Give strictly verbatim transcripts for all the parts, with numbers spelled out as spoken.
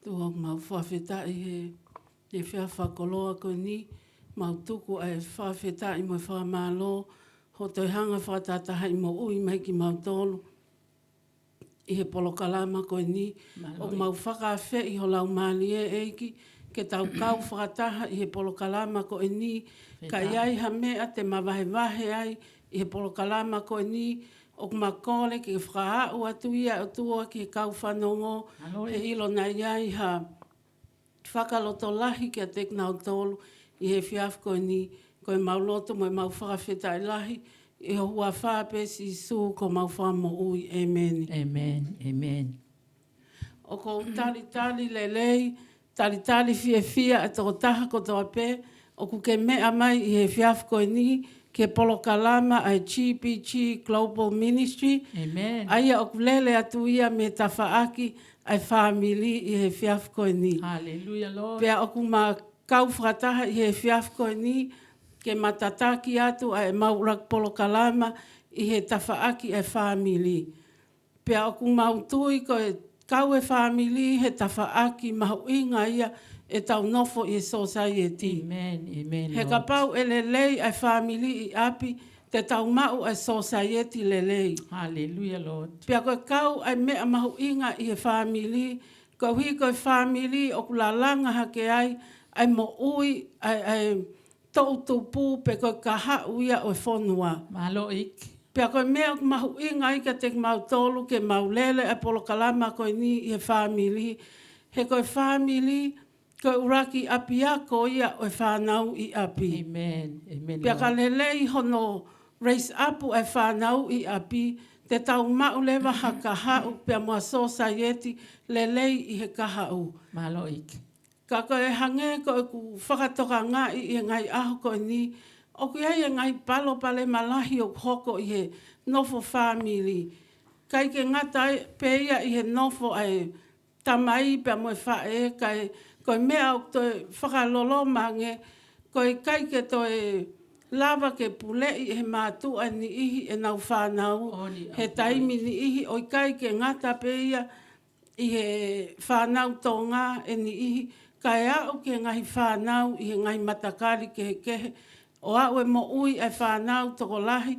ʻOtua, mau fakafetaʻi he, he efiafi fakakoloa ko eni, mau tuku ʻa e fakafetaʻi mo e fakamālō, hoʻo toe hanga fakatahatahaʻi moʻui mai kimautolu ʻi he polokalama ko eni. Mālō. ʻOku mau fakaafeʻi ho Laumālie, ʻEiki, ke tau kau fakataha ʻi he polokalama ko eni. Ka ʻi ai ha meʻa te ma vahevahe ai ʻi he polokalama ko eni, ʻoku ma kole ke fakaaʻu atu ia, ʻOtua, ki he kau fanongo, Mālō. he ʻilo naʻa ʻi ai ha fakalotolahi kiate kinautolu ʻi he efiafi ko eni. Ko ʻemau lotu mo ʻemau fakafetaʻi lahi ʻi ho huafa pē, Sīsū ko homau Fakamoʻui. ʻĒmeni. ʻĒmeni. ʻĒmeni. ʻOku ou talitali lelei, talitali fiefia ʻa e tokotaha kotoa pē ʻoku ke meʻa mai ʻi he efiafi ko eni ki he polokalama ʻa e G B G Global Ministry. ʻĒmeni. ʻA ia ʻoku lele atu ia mei he tafaʻaki ʻa e fāmili ʻi he efiafi ko eni. Hallelujah, Lord. Pea ʻoku ma kau fakataha ʻi he efiafi ko eni ke ma tataki atu ʻa ʻemau ʻuluaki polokalama ʻi he tafaʻaki ʻa e fāmili. Pea ʻoku mau tui ko e kau e fāmili he tafaʻaki mahuʻinga ia ʻetau nofo ʻi he sōsaieti. ʻĒmeni, ʻēmeni, Lord. He kapau ʻe lelei ʻa e fāmili ʻi ʻapi, te tau maʻu ʻa e sōsaieti lelei. Hallelujah, Lord. Pea ko e kau ʻa e meʻa mahuʻinga ʻi he fāmili, koeʻuhi ko e fāmili ʻoku lalanga hake ai ʻa e moʻui ʻa e, ʻa e toʻutupu pe ko e kahaʻu ia ʻo e fonua. Mālō ʻEiki. Pea ko e meʻa ʻoku mahuʻinga ai kiate kimautolu ke mau lele ʻa e polokalama ko eni ʻi he fāmili. He ko e fāmili, ko e ʻuluaki ʻapiako ia ʻo e fānau ʻi ʻapi. ʻĒmeni. ʻĒmeni, Lord. Pea ka lelei hono raise up ʻa e fānau ʻi ʻapi, te tau maʻu leva ha kahaʻu pea mo ha sōsaieti lelei ʻi he kahaʻu. Mālō ʻEiki. Ka ko e hangē ko ʻeku fakatokangaʻi ʻi he ngaahi ʻaho ko eni, ʻoku ʻi ai e ngaahi palopalema lahi ʻoku hoko ʻi he nofo fāmili. ʻIkai ke ngata ai pē ia ʻi he nofo ʻa e tamai pea mo e faʻē, kae ko e meʻa ʻoku toe fakaloloma ange, ko e ʻikai ke toe lava ke puleʻi ʻe he mātuʻa niʻihi ʻenau fānau, ʻo ni he ʻaupito. Taimi niʻihi, ʻo ʻikai ke ngata pē ia ʻi he fānau Tonga ʻe niʻihi, kae aʻu ki he ngaahi fānau ʻi he ngaahi matakali kehekehe, ʻo aʻu e moʻui ʻa e fānau tokolahi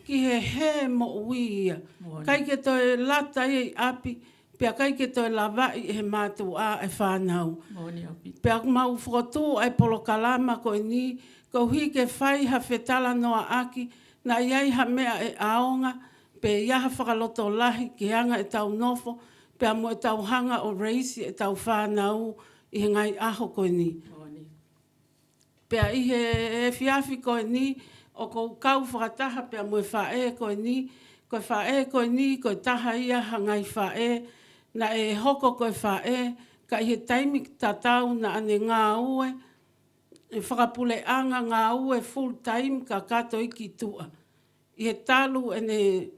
ki he hē moʻui ia. Moʻoni. ʻIkai ke toe lata ia ʻi ʻapi, pea ʻikai ke toe lavaʻi ʻe he mātuʻa ʻa e fānau. Moʻoni ʻaupito. Pea ʻoku mau fokotuʻu ʻa e polokalama ko eni, koeʻuhi ke fai ha fetalanoaʻaki, naʻa ʻi ai ha meʻa ʻe ʻaonga, pe ʻi ai ha fakalotolahi ki he anga ʻetau nofo, pea mo ʻetau hanga ʻo raise ʻetau fānau ʻi he ngaahi ʻaho ko eni. Moʻoni. Pea ʻi he efiafi ko eni, ʻoku ou kau fakataha pea mo e faʻē ko eni, ko e faʻē ko eni, ko e taha ia ha ngaahi faʻē, naʻe hoko ko e faʻē, ka ʻi he taimi tatau naʻa ne ngāue, ʻi he fakapuleʻanga ngāue full time kakato ia ki tuʻa. ʻI he talu ʻene,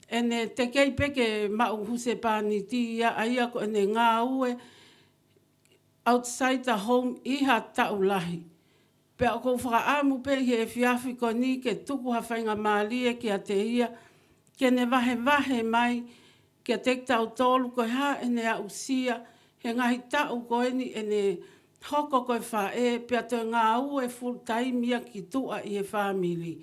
ʻene teʻeki ai pē ke maʻu husepāniti ia, ʻa ia ko ʻene ngāue outside the home ʻi ha taʻu lahi. Pea ʻoku ou fakaʻamu pē ʻi he efiafi ko eni ke tuku ha faingamālie kiate ia, ke ne vahevahe mai kiate kitautolu ko e hā ʻene aʻusia he ngaahi taʻu ko eni ʻene hoko ko e faʻē, pea toe ngāue full time ia ki tuʻa ʻi he fāmili.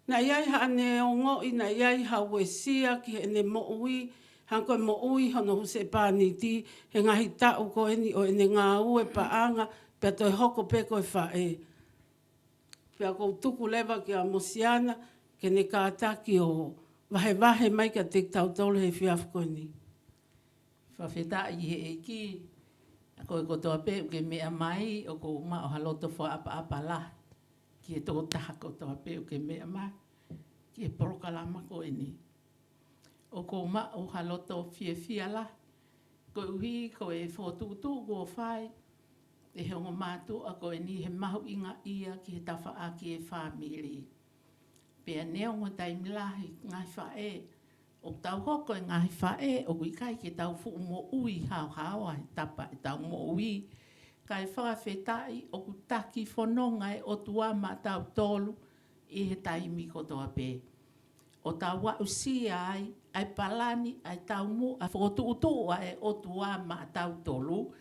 Naʻe ʻi ai haʻane ongoʻi, naʻe ʻi ai ha uesia ki heʻene moʻui, hangē ko e moʻui hono husepāniti he ngaahi taʻu ko eni ʻo ʻene ngāue paʻanga, pea toe hoko pē ko e faʻē. Pea ʻoku ou tuku leva kia Mosiana, ke ne kātaki ʻo vahevahe mai kiate kitautolu he efiafi ko eni. Fakafetaʻi he ʻEiki, ʻa koe kotoa pē ʻoku ke meʻa mai, ʻoku ou maʻu ha loto fakaʻapaʻapa lahi ki he tokotaha kotoa pē ʻoku ke meʻa mai ki he polokalama ko eni. ʻOku ou maʻu ha loto fiefia lahi, koeʻuhi ko e fokotuʻutuʻu kuo fai ʻe he ongo mātuʻa ko eni he mahuʻinga ia ki he tafaʻaki e fāmili. Pea neongo taimi lahi ngaahi faʻē, ʻoku tau hoko e ngaahi faʻē, ʻoku ʻikai ke tau fuʻu moʻui haohaoa he tapa ʻetau moʻui. Kae fakafetaʻi ʻoku taki fononga e ʻOtua maʻatautolu ʻi he taimi kotoa pē. ʻO tau aʻusia ai ʻa e palani, ʻa e taumuʻa fokotuʻutuʻu ʻa e ʻOtua maʻatautolu,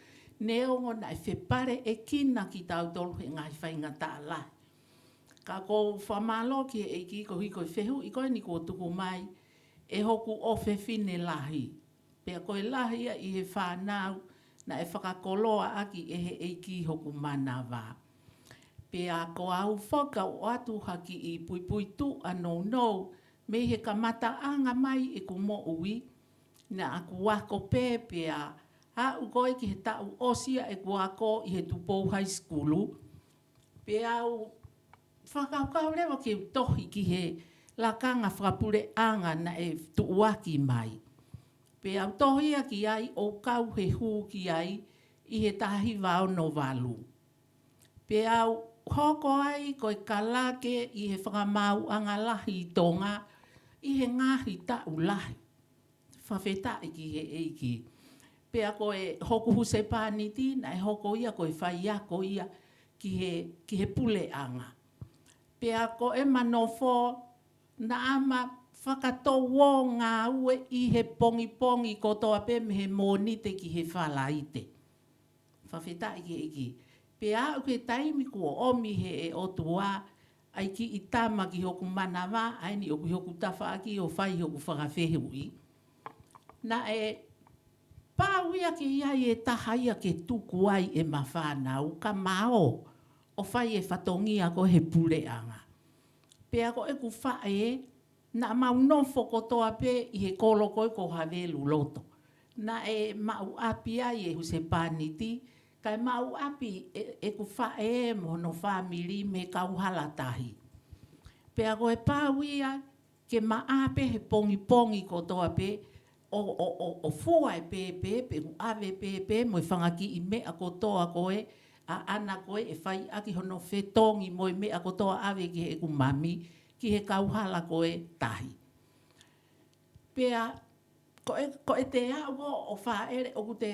Neongo naʻe fepaleʻekina kitautolu he ngaahi faingataʻa lahi. Ka ʻoku ou fakamālō ki he ʻEiki koeʻuhi ko e fehuʻi ko eni kuo tuku mai ʻe hoku ʻofefine lahi. Pea ko e lahi ia ʻi he fānau naʻe fakakoloaʻaki ʻe he ʻEiki hoku manava. Pea ko au foki ʻoku ʻoatu ha kiʻi puipuituʻa nounou mei he kamataʻanga mai ʻeku moʻui, naʻa ku ako pē pea aʻu ko ē ki he taʻu ʻosi ia ʻeku ako ʻi he Tupou High School. Pea u fakakaukau leva ke u tohi ki he lakanga fakapuleʻanga naʻe tuʻuaki mai. Pea u tohi ia ki ai ʻo kau he hū ki ai ʻi he taha hiva ono valu. Pea u hoko ai ko e kalake ʻi he fakamaauʻanga lahi ʻi Tonga ʻi he ngaahi taʻu lahi. Fakafetaʻi ki he ʻEiki. Pea ko e hoku husepāniti, naʻe hoko ia ko e faiako ia ki he, ki he puleʻanga. Pea ko ʻema nofo, naʻá ma fakatouō ngāue ʻi he pongipongi kotoa pē mei he Mōnite ki he Falaite. Fakafetaʻi ki he ʻEiki. Pea aʻu ki he taimi kuo ʻomi ʻe he ʻOtua ʻa e kiʻi tama ki hoku manava, ʻa eni ʻoku ʻi hoku tafaʻaki ʻo fai hoku fakafehuʻi. Naʻe pau ia ke ʻi ai e taha ia ke tuku ai ʻema fānau ka ma ō ʻo fai e fatongia ko ē he puleʻanga. Pea ko ʻeku faʻē, naʻa mau nofo kotoa pē ʻi he kolo ko ē ko Haveluloto. Naʻe maʻu ʻapi ai e husepāniti, kae maʻu ʻapi ʻe, ʻeku faʻē mo hono fāmili mei he kauhala tahi. Pea ko e pau ia ke ma ʻā pē he pongipongi kotoa pē, ʻo, ʻo, ʻo, ʻo fua e pēpē, pe ʻoku ʻave pēpē, mo e fanga kiʻi meʻa kotoa ko ē, ʻaʻana ko ē ʻe fai ʻaki hono fetongi mo e meʻa kotoa ʻave ki heʻeku mami, ki he kauhala ko ē tahi. Pea, ko e, ko e te aʻu ʻo, ʻo fāʻele ʻoku te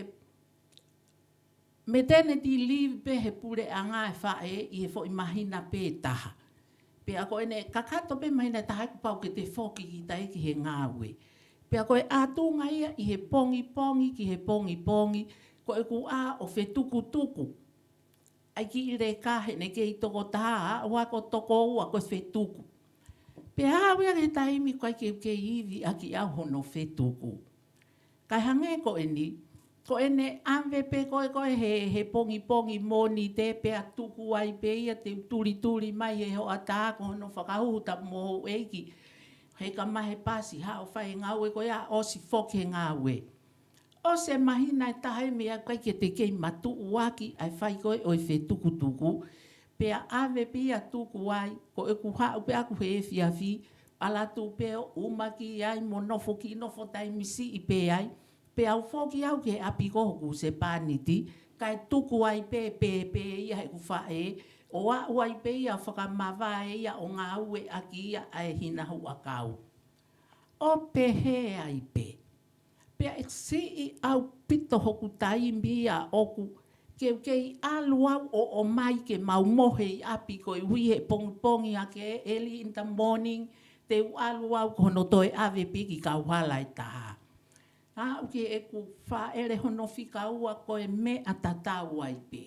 maternity leave pē he puleʻanga e faʻē ʻi he foʻi māhina pē taha. Pea ko ʻene kakato pē māhina taha ʻoku pau ke te foki ki tai ki he ngāue. Pea ko e ʻatunga ia ʻi he pongipongi ki he pongipongi, ko ʻeku ʻā ʻo fetukutuku ʻa e kiʻi leka heʻene kei toko taha, ʻo ako toko ua ko e fetuku. Pea aʻu ia ki he taimi ko ē ke, ke ivi ʻaki au hono fetuku. Kae hangē ko eni, ko ʻene ʻave pē ko ē ko ē he, he pongipongi Mōnite pea tuku ai pē ia te u tulituli mai he hoʻatā ko hono fakahuhu tapu mo houʻeiki. He ka mai he pasi, haʻu ʻo fai e ngāue ko ia ʻosi foki he ngāue. ʻOsi e māhina ʻe taha ia mei ai ʻikai ke te kei matuʻuaki ʻa e fai ko ē ʻo e fetukutuku. Pea ʻave pē ia tuku ai, ko ʻeku haʻu pē ʻaku he efiafi, ʻalu atu pē ʻo ʻumaki ai mo nofo kiʻi nofo taimi siʻi pē ai. Pea u foki au ki he ʻapi ko hoku husepāniti, kae tuku ai pē, pē, pē ia heʻeku faʻē, ʻo aʻu ai pē ia fakamavae ia ʻo ngāueʻaki ia ʻa e hina huʻakau. ʻO pehē ai pē. Pea ʻe siʻi ʻaupito hoku taimi ia ʻoku ke u kei ʻalu au ʻo ʻomai ke mau mohe ʻi ʻapi koeʻuhi he pongipongi ake, early in the morning, te u ʻalu au ko hono toe ʻave pē ki kauhala ʻe taha. Aʻu ki heʻeku fāʻele hono fika ua ko e meʻa tatau ai pē.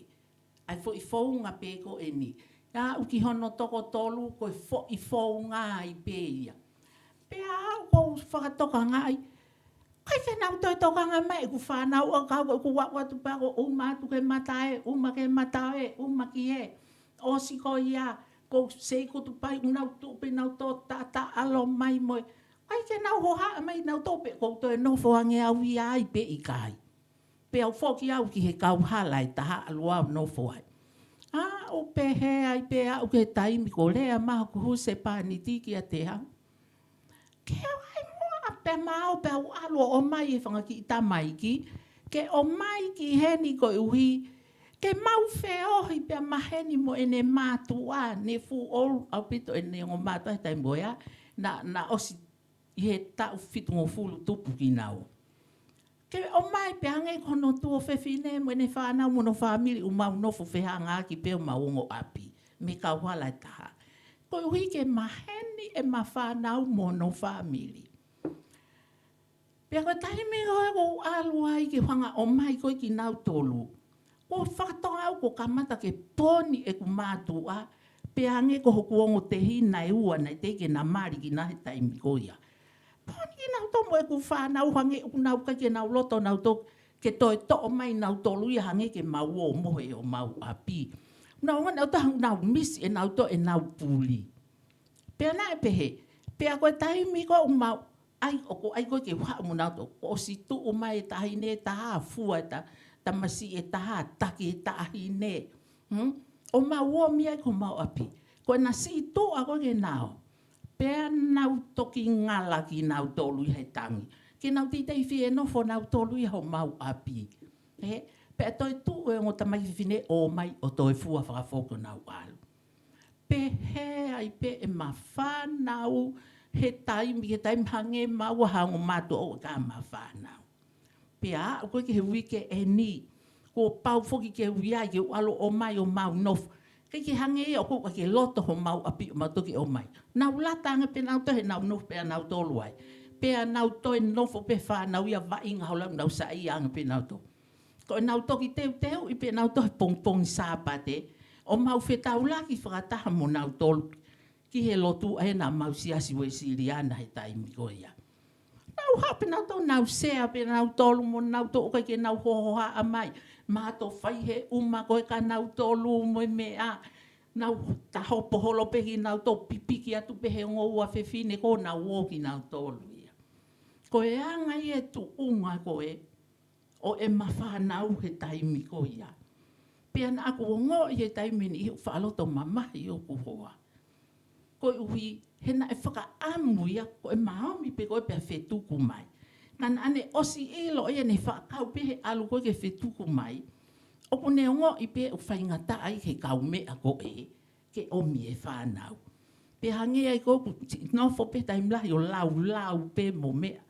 ʻA e foʻi founga pē ko eni. Aʻu ki hono toko tolu ko e foʻi founga ai pē ia. Pea aʻu ʻo fakatokangaʻi, ʻikai ke nau toe tokanga mai ʻeku fānau ʻo kau ko ʻeku aʻu atu pē ʻo ʻuma atu ke mata ē, ʻuma ke mata ē, ʻuma ki ē. ʻOsi ko ia, ko sei kutu pai ʻoku nau tuʻu pē nau tō taʻataʻalo mai mo e. ʻIkai ke nau hohaʻa mai nau tō pē ʻoku ou toe nofo ange au ia ai pe ʻikai. Pea u foki au ki he kauhala ʻe taha ʻalu au nofo ai. ʻA, ʻo pehē ai pē aʻu ki he taimi ko e lea mai hoku husepāniti kiate au. Ke ʻai muʻa pē mau pē au ʻalu ʻo ʻomai e fanga kiʻi tamaiki, ke ʻomai ki heni koeʻuhi, ke mau feohi pē maheni mo ʻene mātuʻa, ne fuʻu ʻaupito ʻene ongo mātuʻa he taimi ko ia, naʻa, naʻa ʻosi ʻi he taʻu fitungofulu tupu kinaua. Ke ʻomai pē hangē ko hono tuofefine mo ʻene fānau mo hono fāmili ʻo mau nofo fehangahangai pē ʻo mau ongo ʻapi mei kauhala ʻe taha. Koeʻuhi ke maheni ʻema fānau mo hono fāmili. Pea ko e taimi ko ē ʻoku ou ʻalu ai ke u hanga ʻo ʻomai ko ē kinautolu. Ko fakatonga au ko kamata ke poni ʻeku mātuʻa, pea ange ko hoku ongo tehina ʻe ua naʻe teʻeki ke na mali kinaua he taimi ko ia. Poni kinautolu mo ʻeku fānau hangē ʻoku nau ʻikai ke nau loto nautolu ke toe toʻo mai nautolu ia hangē ke mau ō mo homau ʻapi. Nau ngana ʻo taha nau misi ʻe nautolu ʻenau puli. Pea naʻe pehē, pea ko e taimi ko ʻoku mau ʻai, ʻoku ʻai ko ē ke u haʻu mo nautolu, kuo ʻosi tuʻu mai e taʻahine ʻe taha, fua e ta, tamasiʻi ʻe taha, taki e taʻahine. Hmm? ʻO mau ō mai ai ki homau ʻapi. Ko ʻena siʻi tuʻa ko ē ke na ō. Pea nau toki ngala kinautolu ia he tangi. Ke nau teitei fie nofo nautolu ia homau ʻapi. Ē, pea toe tuʻu e ongo tamaiki fefine ʻo ō mai ʻo toe fua fakafoki ʻo nau ʻalu. Pehē ai pē ʻema fānau he taimi, he taimi hangē maua ha ongo mātuʻa ʻoku ʻikai ha ʻema fānau. Pea aʻu ko ē ki he uike ʻe niʻihi, kuo pau foki ke u ʻi ai, ke u ʻalu ʻo ō mai ʻo mau nofo. ʻIkai ke hangē ia ʻoku ʻikai ke loto homau ʻapi ʻo mau toki ō mai. Nau lata ange pē nautolu heʻenau nofo pē ʻanautolu ai. Pea nau toe nofo pē fānau ia vaʻinga holo ʻenau saiʻia ange pē nautolu. Ko ʻenau toki teuteuʻi pē nautolu he pongipongi Sāpate, ʻo mau fetaulaki fakataha mo nautolu ki he lotu ʻa ʻenau mau siasi Uēsiliana he taimi ko ia. Nau haʻu pē nautolu, nau sea pē nautolu mo nautolu ʻoku ʻikai ke nau hohoʻa mai. Mātou fai he ʻuma ko ē kia nautolu mo e meʻa. Nau tahopo holo pē kinautolu, pipiki atu pē he ongo ua fefine ko ē nau ō kinautolu ia. Ko e anga ia e tuʻunga ko ē ʻo ʻema fānau he taimi ko ia. Pea naʻa ku ongoʻi he taimi ni ʻi he faʻa loto mamahi ʻoku hoa. Koeʻuhi, he naʻe fakaʻamu ia, ko ʻema omi pē ko ē pea fetuku mai. Ka naʻa ne ʻosi ʻilo ia ne faʻa kau pē he ʻalu ko ē ke fetuku mai. ʻOku ne ongoʻi pē ʻoku faingataʻa ai he kaumeʻa ko ē, ke omi e fānau. Pea hangē ai ko ē ʻoku ti-, nofo pē taimi lahi ʻo laulau pē mo meʻa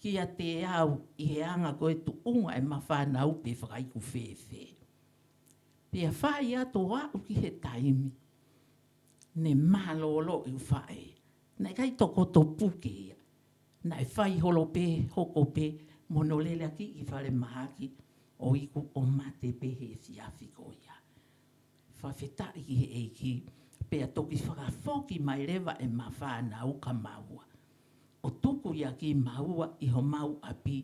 kiate au ʻi he anga ko ē tuʻunga ʻema fānau pe fakaiku fēfē. Pea fai atu ʻo aʻu ki he taimi ne mālōlō ʻeku faʻē. Naʻe ʻikai toko topuke ia. Naʻe fai holo pē, hoko pē, mo hono lele ʻaki ki falemahaki, ʻo iku ʻo mate pē he efiafi ko ia. Fakafetaʻi ki he ʻEiki, pea toki fakafoki mai leva ʻema fānau kia maua. ʻO tuku ia kia maua ʻi homau ʻapi,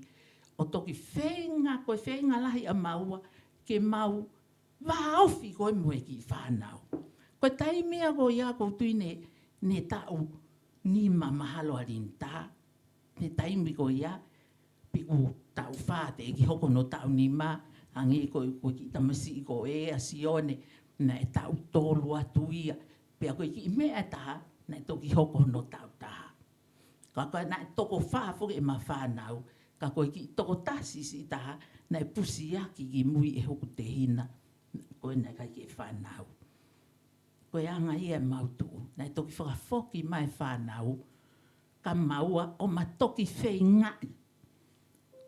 ʻo toki feinga, ko e feinga lahi ʻa maua, ke mau vāofi ko ē mo e kiʻi fānau. Ko e taimi ia ko ia ʻoku ou tui ne, ne taʻu nima mahalo ʻa Linitā, he taimi ko ia, pe ʻoku taʻu fā teʻeki hoko hono taʻu nima, hangē ko, ko e kiʻi tamasiʻi ko ē ʻa Sione, naʻe taʻu tolu atu ia, pea ko e kiʻi meʻa ʻe taha, naʻe toki hoko hono taʻu taha. Ka ko e naʻe toko fā foki ʻema fānau, ka ko e kiʻi toko taha siʻisiʻi taha, naʻe pusiaki ki mui ʻe hoku tehina, ko ē naʻe ʻikai ke fānau. Ko e anga ia ʻemau tuʻu, naʻe toki fakafoki mai e fānau, kia maua ʻo ma toki feingaʻi.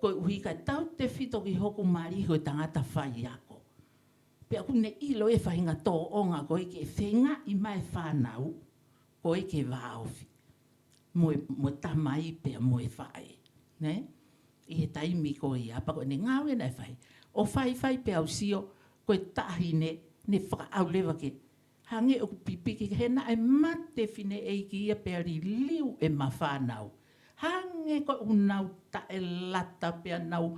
Koeʻuhi ka tau tefito ki hoku mali ko e tangata faiako. Pea ʻoku ne ʻilo e faʻahinga tōʻonga ko ē ke feingaʻi mai e fānau, ko ē ke vāofi. Mo e, mo e tamai pea mo e faʻē. Nē? ʻI he taimi ko ia, pea ko ʻene ngāue naʻe fai. ʻO faifai pea u sio, ko e taʻahine, ne fakaʻau leva ke hangē ʻoku pipiki, he naʻe mate fineʻeiki ia pea liliu ʻema fānau. Hangē ko ʻenau taʻelata pea nau,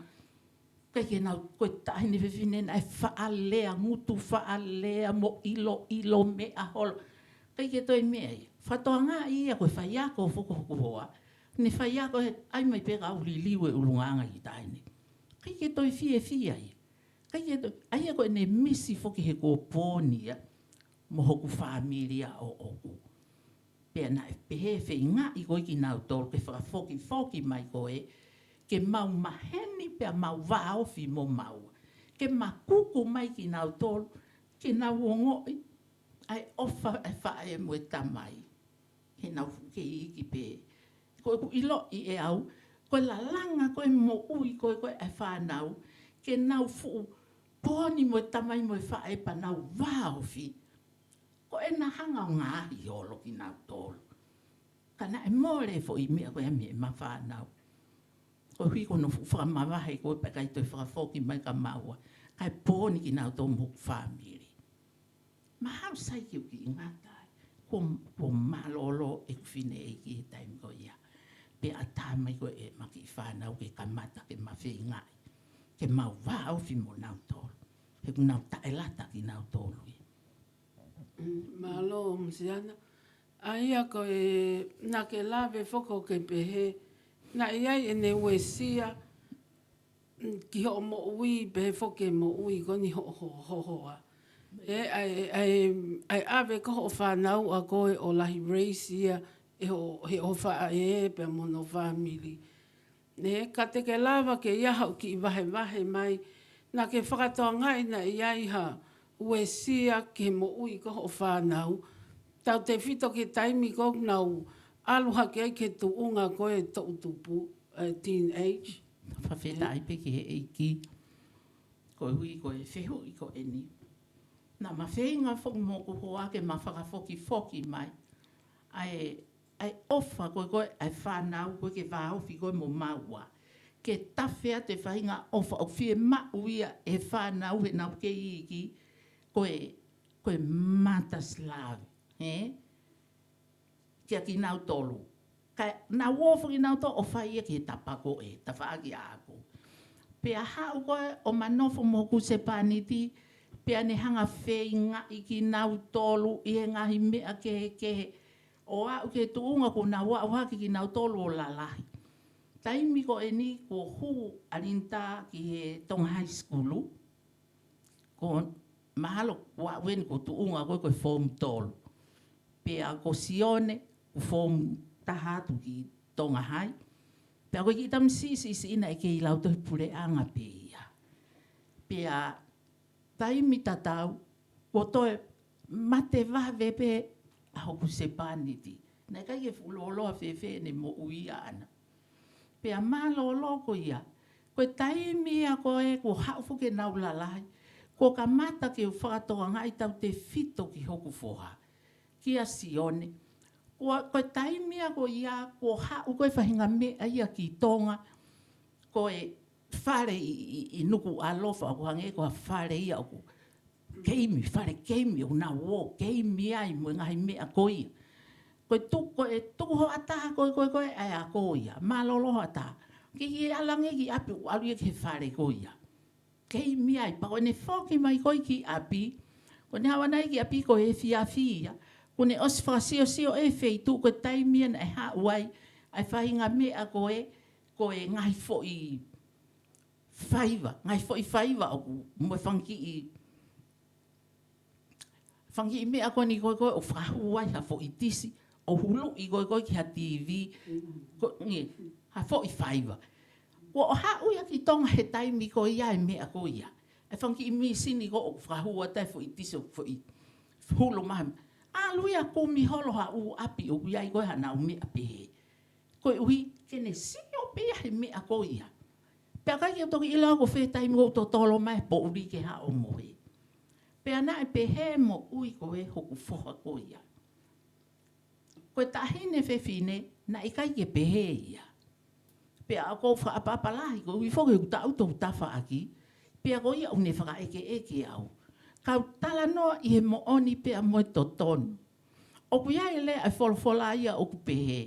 ʻikai ke nau, ko e taʻahine fefine naʻe faʻa lea, ngutu faʻa lea mo ʻiloʻilo meʻa holo. ʻIkai ke toe meʻa ia. Fakatokangaʻi ia ko e faiako foki hoku hoa. Ne faiako he ʻai mai pē ka u liliu e ʻulungaanga ʻi taʻahine. ʻIkai ke toe fiefia ia. ʻIkai ke toe, ʻa ia ko ʻene misi foki he kuo pōni ia mo hoku fāmili ʻa ʻoʻoku. Pea naʻe pehē feingaʻi ko ē kinautolu ke fakafokifoki mai ko ē, ke mau maheni pea mau vāofi mo maua. Ke ma kuku mai kinautolu, ke nau ongoʻi ʻa e ʻofa ʻa e faʻē mo e tamai. He nau fuʻu kei iiki pē. Ko ʻeku ʻiloʻi ʻe au, ko e lalanga ko ē moʻui ko ē ko ē ʻa e fānau, ke nau fuʻu pōni mo e tamai mo e faʻē pea nau vāofi. Ko ʻena hanga ʻo ngaahi holo kinautolu. Ka naʻe mole e foʻi meʻa ko ē mei heʻema fānau. Koeʻuhi ko hono fuʻu fakamavahe ko ē pea ʻikai toe fakafoki mai kia maua. kae pō ni kinautolu mo hoku fāmili. Mahalo sai ke u kiʻi ngata ai. Kuo, kuo mālōlō ʻeku fineʻeiki he taimi ko ia. Pea ʻatā mai ko ē ʻema kiʻi fānau ke kamata ke ma feingaʻi ke mau vāofi mo nautolu. He kuo nau taʻelata kinautolu ia. Mm, mālō, Misiana. ʻA ia ko e, naʻa ke lave foki ʻo ke pehē, naʻe ʻi ai ʻene uesia, mm, ki hoʻo moʻui, pehē foki ki he moʻui ko eni hoʻo, hoʻo, hoʻo hoa. ʻE, ʻa e, ʻa e, ʻa e ʻave ko ē hoʻo fānau ʻa koe ʻo lahi raise ia ʻe hoʻo, ʻe hoʻo faʻē pea mo hono fāmili. Ē, ka te ke lava ke ʻi ai haʻo kiʻi vahevahe mai, naʻa ke fakatokangaʻi naʻe ʻi ai ha uesia ki he moʻui ko ē hoʻo fānau. Tautefito ki he taimi ko ē ʻoku nau ʻalu hake ai ki he tuʻunga ko ē toʻutupu, ē, teenage. Fakafetaʻi pē ki he ʻEiki. Koeʻuhi ko e fehuʻi ko eni. Naʻa ma feinga foki mo hoku hoa ke ma fakafokifoki mai ʻa e, ʻa e ʻofa ko ē, ko ē ʻa e fānau ko ē ke vāofi ko ē mo maua. Ke tafe atu e faʻahinga ʻofa ʻoku fiemaʻu ia ʻe he fānau heʻenau kei iiki, ko e, ko e mother's love, ē? Kia kinautolu. Kae nau ō foki kinautolu ʻo fai ia ki he tapa ko ē, tafaʻaki ʻaʻaku. Pea haʻu ko ē ʻo ma nofo mo hoku husepāniti, pea ne hanga feingaʻi kinautolu ʻi he ngaahi meʻa kehekehe, ʻo aʻu ki he tuʻunga kuo nau aʻu hake kinautolu ʻo lalahi. Taimi ko eni kuo hū ʻa Linda ki he Tonga High School. Ko mahalo kuo aʻu eni ko e tuʻunga ko ē ko e form tolu. Pea ko Sione, ko e form taha atu ki Tonga High. Pea ko e kiʻi tamasiʻi siʻisiʻi naʻe kei lautohi puleʻanga pē ia. Pea taimi tatau, kuo toe mate vave pē ʻa hoku husepāniti. Naʻe ʻikai ke fuʻu lōloa fēfē ʻene moʻui ʻaʻana. Pea mālōlō ko ia. Ko e taimi ia ko ē kuo haʻu foki ʻenau lalahi, kuo kamata ke u fakatokangaʻi tautefito ki hoku foha, kia Sione. Ko, ko e taimi ia ko ia, kuo haʻu ko ē faʻahinga meʻa ia ki Tonga, ko e fale ʻi, ʻi, ʻi Nukuʻalofa, ʻoku hangē ko ha fale ia ʻoku keimi, fale keimi, ʻoku nau ō keimi ai mo e ngaahi meʻa ko ia. Ko e tu-, ko e tuku hoʻatā ko ē, ko ē, ko ē ʻa e ako ia, mālōlō hoʻatā. Ke ke ʻalu ange ki ʻapi, ʻoku ʻalu ia ki he fale ko ia. Keimi ai, pea ko ʻene foki mai ko ē ki ʻapi, ko ʻene haʻu ʻana ia ki ʻapi ko e efiafi ia. Kuo ne ʻosi fakasiosio e feituʻu, ko e taimi ia naʻe haʻu ai ʻa e faʻahinga meʻa ko ē, ko e ngaahi foʻi faiva, ngaahi foʻi faiva ʻoku, mo e fanga kiʻi, fanga kiʻi meʻa ko eni ko ē, ko ē ʻoku fakahū ai ha foʻi tisi, ʻo huluʻi ko ē, ko ē ki ha TV, ko, nge, ha foʻi faiva. Kuo haʻu ia ki Tonga he taimi ko ia e meʻa ko ia. E fanga kiʻi mīsini ko ē ʻoku fakahū atu ai e foʻi tisi ʻo foʻi hulu mai. ʻAlu ia kumi holo ha ʻū ʻapi ʻoku ʻi ai ko ē haʻanau meʻa pehē. Koeʻuhi ke ne sio pē ia he meʻa ko ia. Pea ʻikai ke u toki ʻilo au ko fē taimi ʻoku totolo mai e poʻuli ke haʻu ʻo mohe. Pea naʻe pehē moʻui ko ē hoku foha ko ia. Ko e taʻahine fefine, naʻe ʻikai ke pehē ia. Pea ʻoku ou fakaʻapaʻapa lahi, koeʻuhi foki ʻoku taʻu ʻeku tafaʻaki, pea ko ia ʻoku ne fakaʻekeʻeke au. Kau talanoa ʻi he moʻoni pea mo e totonu. ʻOku ʻi ai e lea ʻa e folofola ia ʻoku pehē,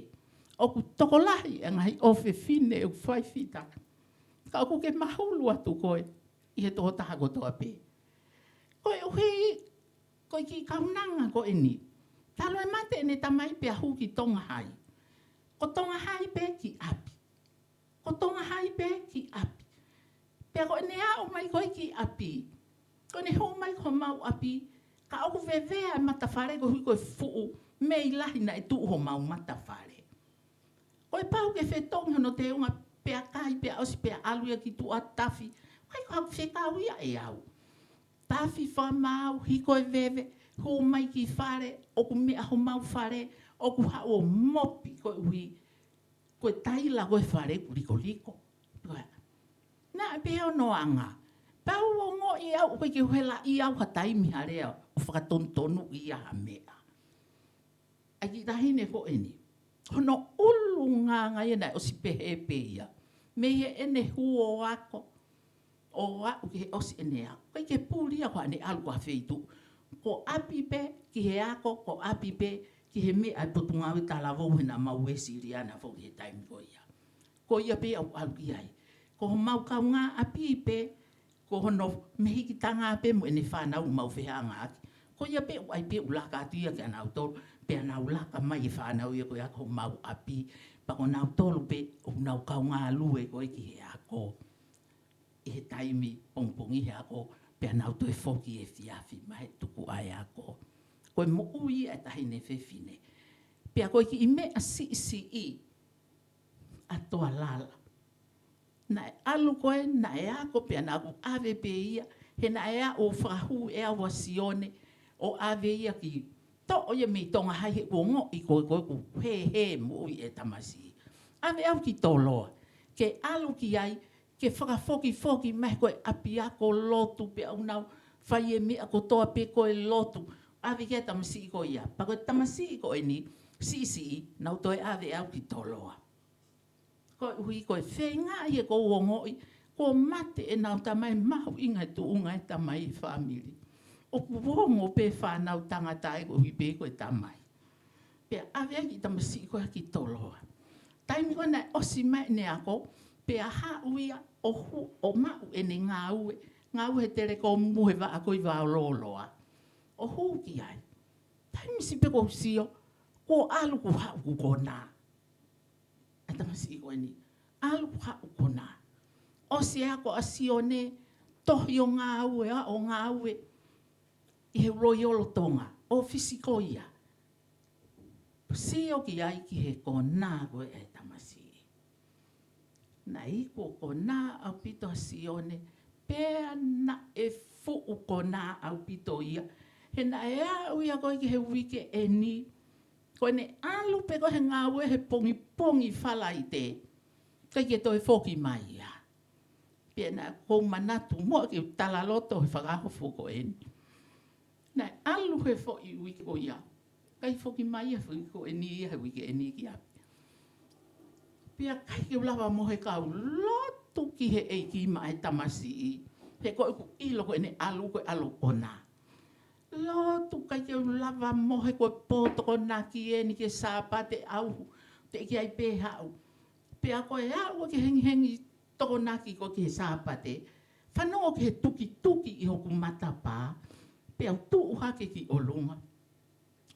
ʻoku tokolahi e ngaahi ʻofefine ʻoku fai fita, ka ʻoku ke mahulu atu koe ʻi he tokotaha kotoa pē. Koeʻuhi, ko e kiʻi kaunanga ko eni. Talu e mate ʻene tamai pea hū ki Tonga Hai. Ko Tonga Hai pē ki ʻapi. Ko Tonga Hai pē ki ʻapi. Pea ko ʻene aʻu mai ko ē ki ʻapi, ko ʻene hū mai ki homau ʻapi, ka ʻoku vevea e matafale koeʻuhi ko e fuʻu mei lahi naʻe tuʻu homau matafale. Ko e pau ke fetongi hono teunga pea kai pea ʻosi pea ʻalu ia ki tuʻa tafi. ʻIkai ko haʻaku fekau ia ʻe au. Tafi fakamaau, hiko e veve, hū mai ki fale, ʻoku meʻa homau fale, ʻoku haʻu ʻo mopi koeʻuhi ko e taila ko ē fale ʻoku likoliko. Naʻe pehē hono anga. Pea u ongoʻi au, ʻoku ʻikai ke u helaʻia au ha taimi ha lea ʻo fakatonutonuʻi ia ha meʻa. ʻA e kiʻi taʻahine ko eni. Hono ʻulungaanga ia naʻe ʻosi pehē pē ia. Mei heʻene hū ʻo ako. ʻo aʻu ki he ʻosi ʻene ako. ʻIkai ke puli ia ko haʻane ʻalu ki ha feituʻu. Ko ʻapi pē ki he ako, ko ʻapi pē ki he meʻa ʻa e Potungāue Talavou he naʻa mau Uēsiliana foki he taimi ko ia. Ko ia pē ʻoku ʻalu ki ai. Ko homau kaungāʻapi pē, ko hono mehikitanga pē mo ʻene fānau ʻoku mau fehangahangai. Ko ia pē ʻoku ʻi ai pē ʻoku laka atu ia kia nautolu, pea nau laka mai e fānau ia ko ia ki homau ʻapi. Pea ko nautolu pē ʻoku nau kaungā lue ko ē ki he ako ʻi he taimi pongipongi he ako, pea nau toe foki efiafi mai he tuku ʻa e ako. Ko e moʻui ʻa e taʻahine fefine. Pea ko e kiʻi meʻa siʻisiʻi ʻa Toalala. Naʻe ʻalu ko ē, naʻe ako pea naʻa ku ʻave pē ia, he naʻe aʻu ʻo fakahū ʻe au ʻa Sione, ʻo ʻave ia ki toʻo ia mei Tonga Hai he kuo ongoʻi ko ē ko ē ʻoku hēhē moʻui e tamasiʻi. ʻAve au ki Toloa, ke ʻalu ki ai, ke fakafokifoki mai ko e ʻapiako lotu pea ʻoku nau fai e meʻa kotoa pē ko e lotu. ʻAve ki ai e tamasiʻi ko ia. Pea ko e tamasiʻi ko eni, siʻisiʻi, naʻa ku toe ʻave au ki Toloa. Koeʻuhi ko e feinga ia ʻoku ou ongoʻi, kuo mate ʻenau tamai, mahuʻinga e tuʻunga e tamai he fāmili. ʻOku ongo pē fānau tangata ē koeʻuhi pē ko e tamai. Pea ʻave ai e kiʻi tamasiʻi ko ia ki Toloa. Taimi ko ē naʻe ʻosi mai ʻene ako, pea haʻu ia ʻo hu-, ʻo maʻu ʻene ngāue, ngāue he Telekomu he vaʻa ko ē ʻi Vaololoa. ʻO hū ki ai. Taimi siʻi pē ʻoku ou sio, kuo ʻalu kuo haʻu kuo konā. ʻA e tamasiʻi ko eni. ʻAlu kuo haʻu konā. ʻOsi e ako ʻa Sione, tohi ʻo ngāue, ʻa, ʻo ngāue ʻi he Royal Tonga, ʻōfisi ko ia. Sio ki ai ki he konā ko ē e tamasiʻi. Naʻe iku ʻo konā ʻaupito ʻa Sione, pea naʻe fuʻu konā ʻaupito ia. He naʻe aʻu ia ko ē ki he uike eni, ko ʻene ʻalu pē ko ē he ngāue he pongipongi Falaite, ʻikai ke toe foki mai ia. Pea naʻa ku manatu muʻa ke u talaloto he fakaʻofoʻofa ko eni. Naʻe ʻalu he foʻi uike ko ia. ʻIkai foki mai ia he uike ko eni ia he uike eni ki ʻapi. Pea ʻikai ke u lava mohe ka u lotu ki he ʻEiki maʻa e tamasiʻi. He ko ʻeku ʻilo ko ʻene ʻalu ko e ʻalu konā. Lotu ʻikai ke u lava mohe ko e pō Tokonaki eni ki he Sāpate ʻaho. Teʻeki ai pē haʻu. Pea ko e aʻu ki he hengihengi Tokonaki ko ē ki he Sāpate, fanongo ki he tukituki ʻi hoku matapā, pea u tuʻu hake ki ʻolunga.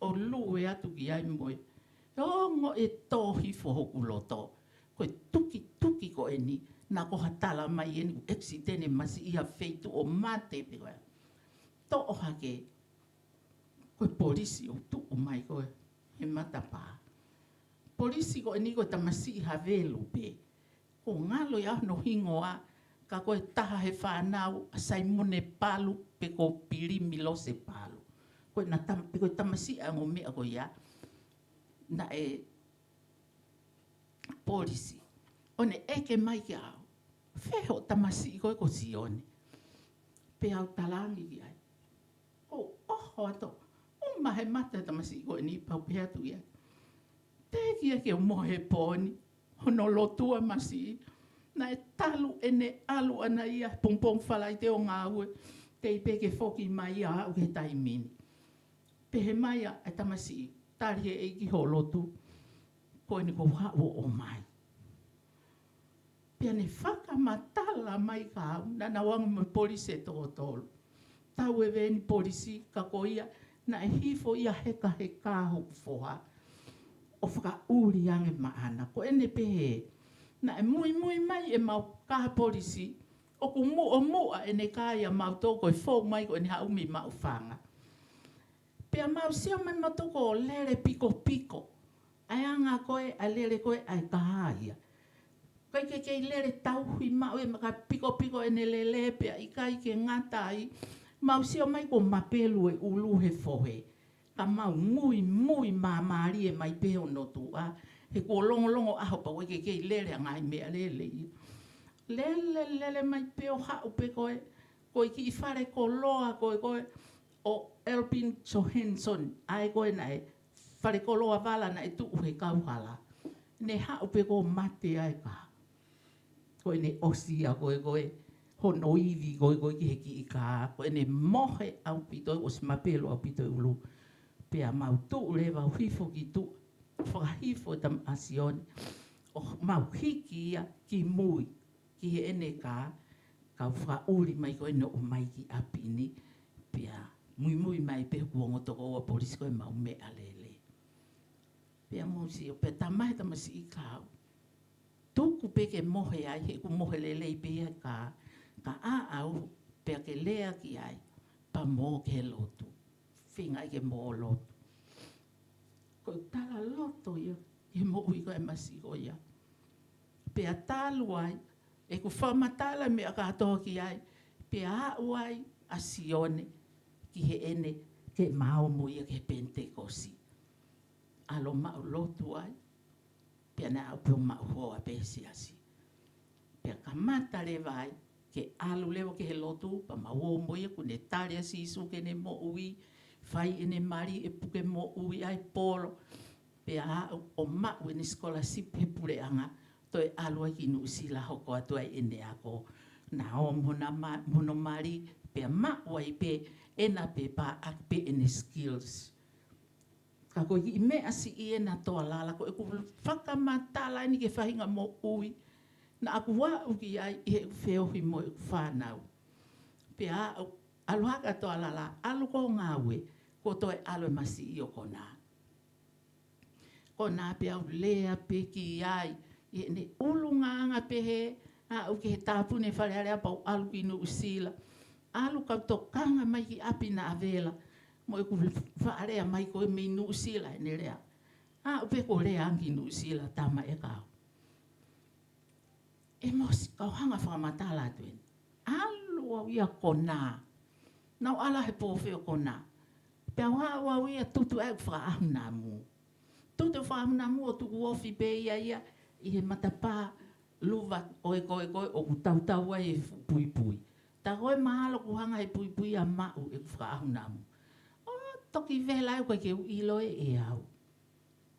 ʻO lue atu ki ai mo e, ʻo ongo e tō hifo hoku loto. Ko e tukituki ko eni, naʻa ko ha tala mai eni ʻoku ʻekisiteni masiʻi ha feituʻu ʻo mate pē ko ē. Toʻo hake, ko e polisi ʻo tuʻu mai ko ē he matapā. Polisi ko eni ko e tamasiʻi Havelu pē. Ko e ngalo ia hono hingoa, ka ko e taha he fānau ʻa Saimone Palu pe ko Pili Milose Palu. Ko e na tam-, pe ko e tamasiʻi ʻa e ongo meʻa ko ia, naʻe polisi. ʻO ne ʻeke mai kia au, fē hoʻo tamasiʻi ko ē ko Sione? Pea u talaange ki ai. Ko e ʻoho atu, ʻuma he mata e tamasiʻi ko eni pea u pehē atu ia. Teʻeki ai ke u mohe he pō ni, hono lotu ʻa e masiʻi. Naʻe talu ʻene ʻalu ʻana ia he pongipongi Falaite ʻo ngāue, teʻeki pē ke foki mai ia aʻu ki he taimi ni. Pehē mai ʻa e tamasiʻi, tali he ʻEiki hoʻo lotu, ko eni kuo u haʻu ʻo ʻomai. Pea ne fakamatala mai kia au, naʻa nau anga mo e polisi ʻe toko tolu. Tau e veni polisi, ka ko ia, naʻe hifo ia hekaheka hoku foha. ʻO fakaʻuli ange maʻana, ko ʻene pehē. Naʻe muimui mai ʻemau kā polisi, ʻoku muʻomuʻa ʻene kā ia mautolu ko e fou mai ko ʻene haʻu mei Maʻufanga. Pea mau sio mai mautolu ko e lele pikopiko. ʻA e anga ko ē, ʻa e lele ko ē, ʻa e kahaʻi ia. ʻIkai ke kei lele tauhi maʻu ē, ka pikopiko ʻene lele pea ʻikai ke ngata ai. Mau sio mai ko e mapelu e ʻulu he fohe. Ka mau muimui māmālie mai pē hono tuʻa. He kuo longolongo ʻaho pea ʻikai ke kei lele ʻa e ngaahi meʻalele ia. Lele, lele mai pē ʻo haʻu pē ko ē. Ko e kiʻi fale koloa ko ē, ko ē ʻo Elvin Johansson, ʻa ē ko ē naʻe fale koloa vala naʻe tuʻu he kauhala. Ne haʻu pē ko e mate ai ka. Ko ʻene ʻosi ia ko ē, ko ē pono ivi ko ē ko ē ki he kiʻi kā, ko ʻene mohe ʻaupito, ʻosi mapelu ʻaupito e ʻulu. Pea mau tuʻu leva ʻo hifo ki tuʻa, fakahifo e tama ʻa Sione, ʻo mau hiki ia ki mui, ki heʻene kā, kau fakaʻuli mai ko ē ʻo ʻomai ki ʻapi ni, pea muimui mai pē kuonga toko ua polisi ko ē mau meʻa lele. Pea mau sio, pea tamahe tamasiʻi kau. Tuku pē ke mohe ai, he ʻoku mohe lelei pē ia ka, ka ʻaʻau, pea ke lea ki ai, pea mo ke lotu. Feinga ai ke mo lotu. Ko e tala loto ia, he moʻui ko ē masiʻi ko ia. Pea talu ai, ʻeku fakamatala meʻa kātoa ki ai, pea aʻu ai ʻa Sione, ki heʻene, ke mau mo ia ki he Penitekosi. ʻAlu ʻo maʻu lotu ai, pea naʻe aʻu pē ʻo maʻu hoa pē he siasi. Pea kamata leva ai, ke ʻalu leva ki he lotu, pea mau ō mo ia kuo ne tali ʻa Sīsū ke ne moʻui, fai ʻene mali ʻe puke moʻui ai polo. Pea aʻu ʻo maʻu ʻene scholarship he puleʻanga, toe ʻalu ai ki Nuʻusila hoko atu ai ʻene ako. Naʻe ō mo hono ma-, mo hono mali, pea maʻu ai pē ʻena pepa ʻaki pē ʻene skills. Ka ko e kiʻi meʻa siʻi ʻena Toalala, ko ʻeku fakamatala eni ki he faʻahinga moʻui naʻa ku aʻu ki ai ʻi heʻeku feohi mo ʻeku fānau. Pea aʻu, ʻalu hake ʻa Toalala, ʻalu ʻo ngāue, kuo toe ʻalu e masiʻi ʻo konā. Konā pea u lea pē ki ai, ʻi heʻene ʻulungaanga pehē, aʻu ki he tāpuni e Fale Alea pea u ʻalu ki Nuʻusila. ʻAlu kau tokanga mai ki ʻapi naʻa vela, mo ʻeku faʻa lea mai ko ē mei Nuʻusila ʻene lea. Aʻu pē kuo lea ange ki Nuʻusila, tama e kau. ʻE mosi, kau hanga fakamatala atu eni. ʻAlu au ia konā. Naʻa ku ʻalu he pō fē ʻo konā. Pea u aʻu au ia tutu ʻeku fakaʻahu namu. Tutu fakaʻahu namu ʻo tuku ofi pē ia ia ʻi he matapā luva ʻo e ko ē ko ē ʻoku tautau ai e fu-, puipui. Tā ko ē mahalo kuo hanga he puipui ʻo maʻu ʻeku fakaʻahu namu. ʻO toki vela au ʻikai ke u ʻilo ʻe au.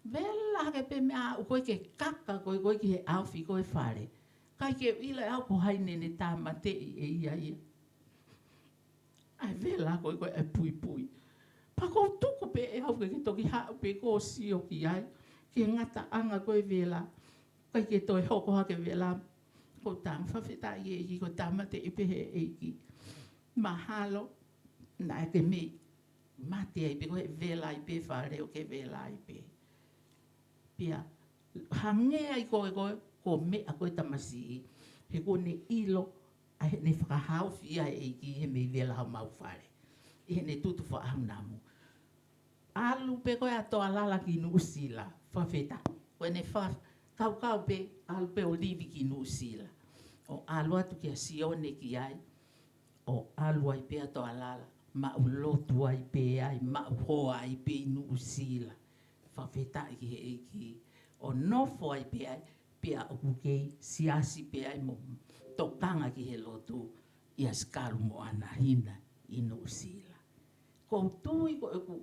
Vela hake pē meʻa aʻu ko ē ke kaka ko ē ko ē ki he ʻaofi ko ē fale. ʻIkai ke u ʻilo ʻe au ko hai naʻa ne tāmateʻi ʻe ia ia. ʻAi vela ko ē ko ē ʻa e puipui. Pea kou tuku pē ʻe au ke, ke toki haʻu pē kou sio ki ai. Ki he ngataʻanga ko ē vela. ʻIkai ke toe hoko hake vela. Kou tala fakafetaʻi ʻEiki ko e tāmateʻi pē he ʻEiki. Mahalo, naʻe ke mei mate ai pē ko e vela ai pē fale ʻo ke vela ai pē. Pea hangē ai ko ē ko ē, ko e meʻa ko ē tamasiʻi, he kuo ne ʻilo, ʻa heʻene fakahaofi ʻa e ʻEiki he mei vela homau fale. ʻI heʻene tutu fakaʻahu namu. ʻAlu pē ko ē ʻa Toalala ki Nuʻusila, fakafetaʻi. Ko ʻene fa-, kaukau pē, ʻalu pē ʻo livi ki Nuʻusila. ʻO ʻalu atu kia Sione ki ai, ʻo ʻalu ai pē ʻa Toalala, maʻu lotu ai pē ai, maʻu hoa ai pē ʻi Nuʻusila. Fakafetaʻi ki he ʻEiki, ʻo nofo ai pē ai, pea ʻoku kei siasi pē ai mo tokanga ki he lotu, ʻia Sikalu mo Anahina ʻi Nuʻusila. Kou tui ko ʻeku,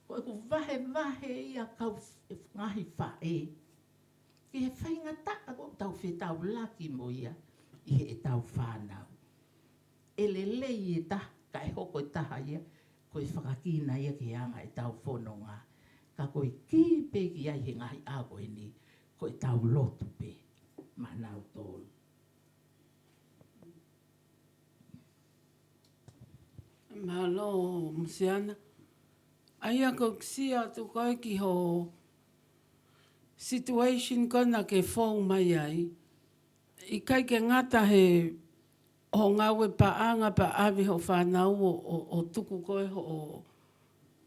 ko ʻeku vahevahe ia kau f-, ngaahi faʻē. Ki he faingataʻa ʻoku tau fetaulaki mo ia ʻi heʻetau fānau. ʻE lelei e taha, kae hoko e taha ia, ko e fakakina ia ki he anga ʻetau fononga. Ka ko e kī pē ki ai he ngaahi ʻaho ko eni, ko ʻetau lotu pē, maʻanautolu. Mālō, Misiana. ʻA ia ko e kiʻi ʻoatu ko ē ki ho situation ko ena ke fou mai ai. ʻIkai ke ngata he ho ngāue paʻanga pea ʻave ho fānau ʻo, ʻo, ʻo tuku ko ē hoʻo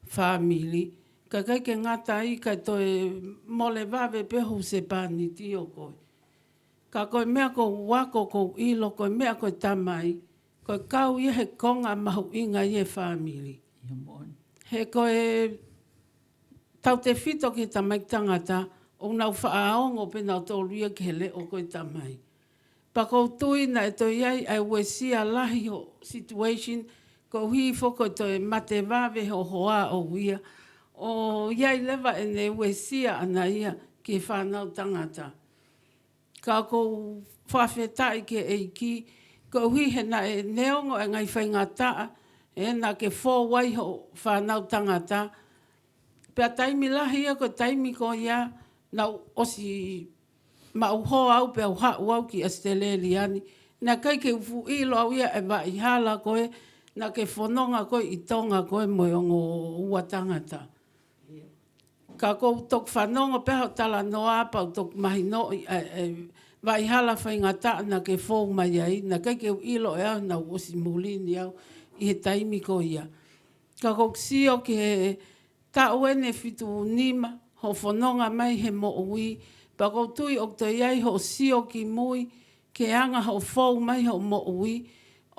fāmili. Ka ʻikai ke ngata ai kae toe mole vave pē ho husepāniti ʻo koe. Ka ko e meʻa kou ako kou ʻilo, ko e meʻa ko e tamai, ko e kau ia he konga mahuʻinga ia e fāmili. ʻIo moʻoni. He ko e tautefito ki he tamaiki tangata, ʻoku nau faʻa ongo pē nautolu ia ki he leʻo ko e tamai. Pea kou tui naʻe toe ʻi ai ʻa e uesia lahi ho situation, koeʻuhi foki ko e toe mate vave ho hoa ʻoʻou ia. ʻO ʻi ai leva ʻene uesia ʻana ia ki he fānau tangata. Ka kou fakafetaʻi ki he ʻEiki, Koeʻuhi he naʻe neongo e ngaahi faingataʻa ʻe naʻa ke fou ai hoʻo fānau tangata. Pea taimi lahi ia ko e taimi ko ia naʻá ku ʻosi maʻu hoa au pea u haʻu au ki ʻAositelēlia ni. Naʻe ʻikai ke u fuʻu ʻilo au ia e vaʻihala ko ē naʻa ke fononga ko ē ʻi Tonga ko ē mo e ongo ua tangata. Ka ʻoku ou toki fanongo pē hoʻo talanoa pea u toki mahinoʻi e, e vaʻihala faingataʻa naʻa ke fou mai ai, naʻe ʻikai ke u ʻilo ʻe au naʻá ku ʻosi muli ni au ʻi he taimi ko ia. Ka ʻoku ou sio ki he taʻu ʻeni ʻe fitu nima hoʻo fononga mai he moʻui, pea ʻoku ou tui ʻoku toe ʻi ai hoʻo sio ki mui ki he anga hoʻo fou mai hoʻo moʻui.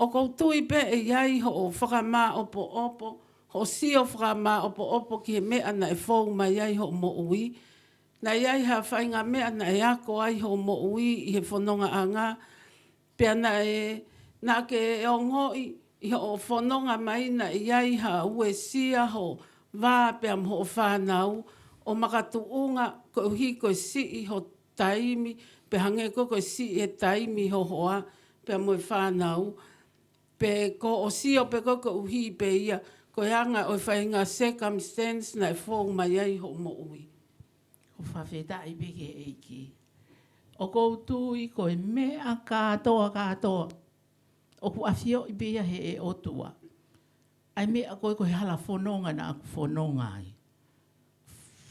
ʻOku ou tui pē ʻe ʻi ai hoʻo fakamāʻopoʻopo, hoʻo sio fakamāʻopoʻopo ki he meʻa naʻe fou mai ai hoʻo moʻui. Naʻe ʻi ai ha faʻahinga meʻa naʻe ako ai hoʻo moʻui ʻi he fonongaʻanga. Pea naʻe, naʻa ke ongoʻi ʻi hoʻo fononga mai naʻe ʻi ai ha uesia hoʻo vā pea mo hoʻo fānau ʻo makatuʻunga koeʻuhi ko e siʻi ho taimi, pe hangē ko e, ko e siʻi e taimi ho hoa pea mo e fānau. Pe ko hoʻo sio pē ko e koeʻuhi pē ia ko e anga ʻo e faʻahinga circumstance naʻe fou mai ai hoʻo moʻui. ʻOku fakafetaʻi pē ki he ʻEiki. ʻOku ou tui ko e meʻa kātoa kātoa ʻoku ʻafioʻi pē ia he ʻe ʻOtua. ʻA e meʻa ko ē ko e hala fononga naʻá ku fononga ai.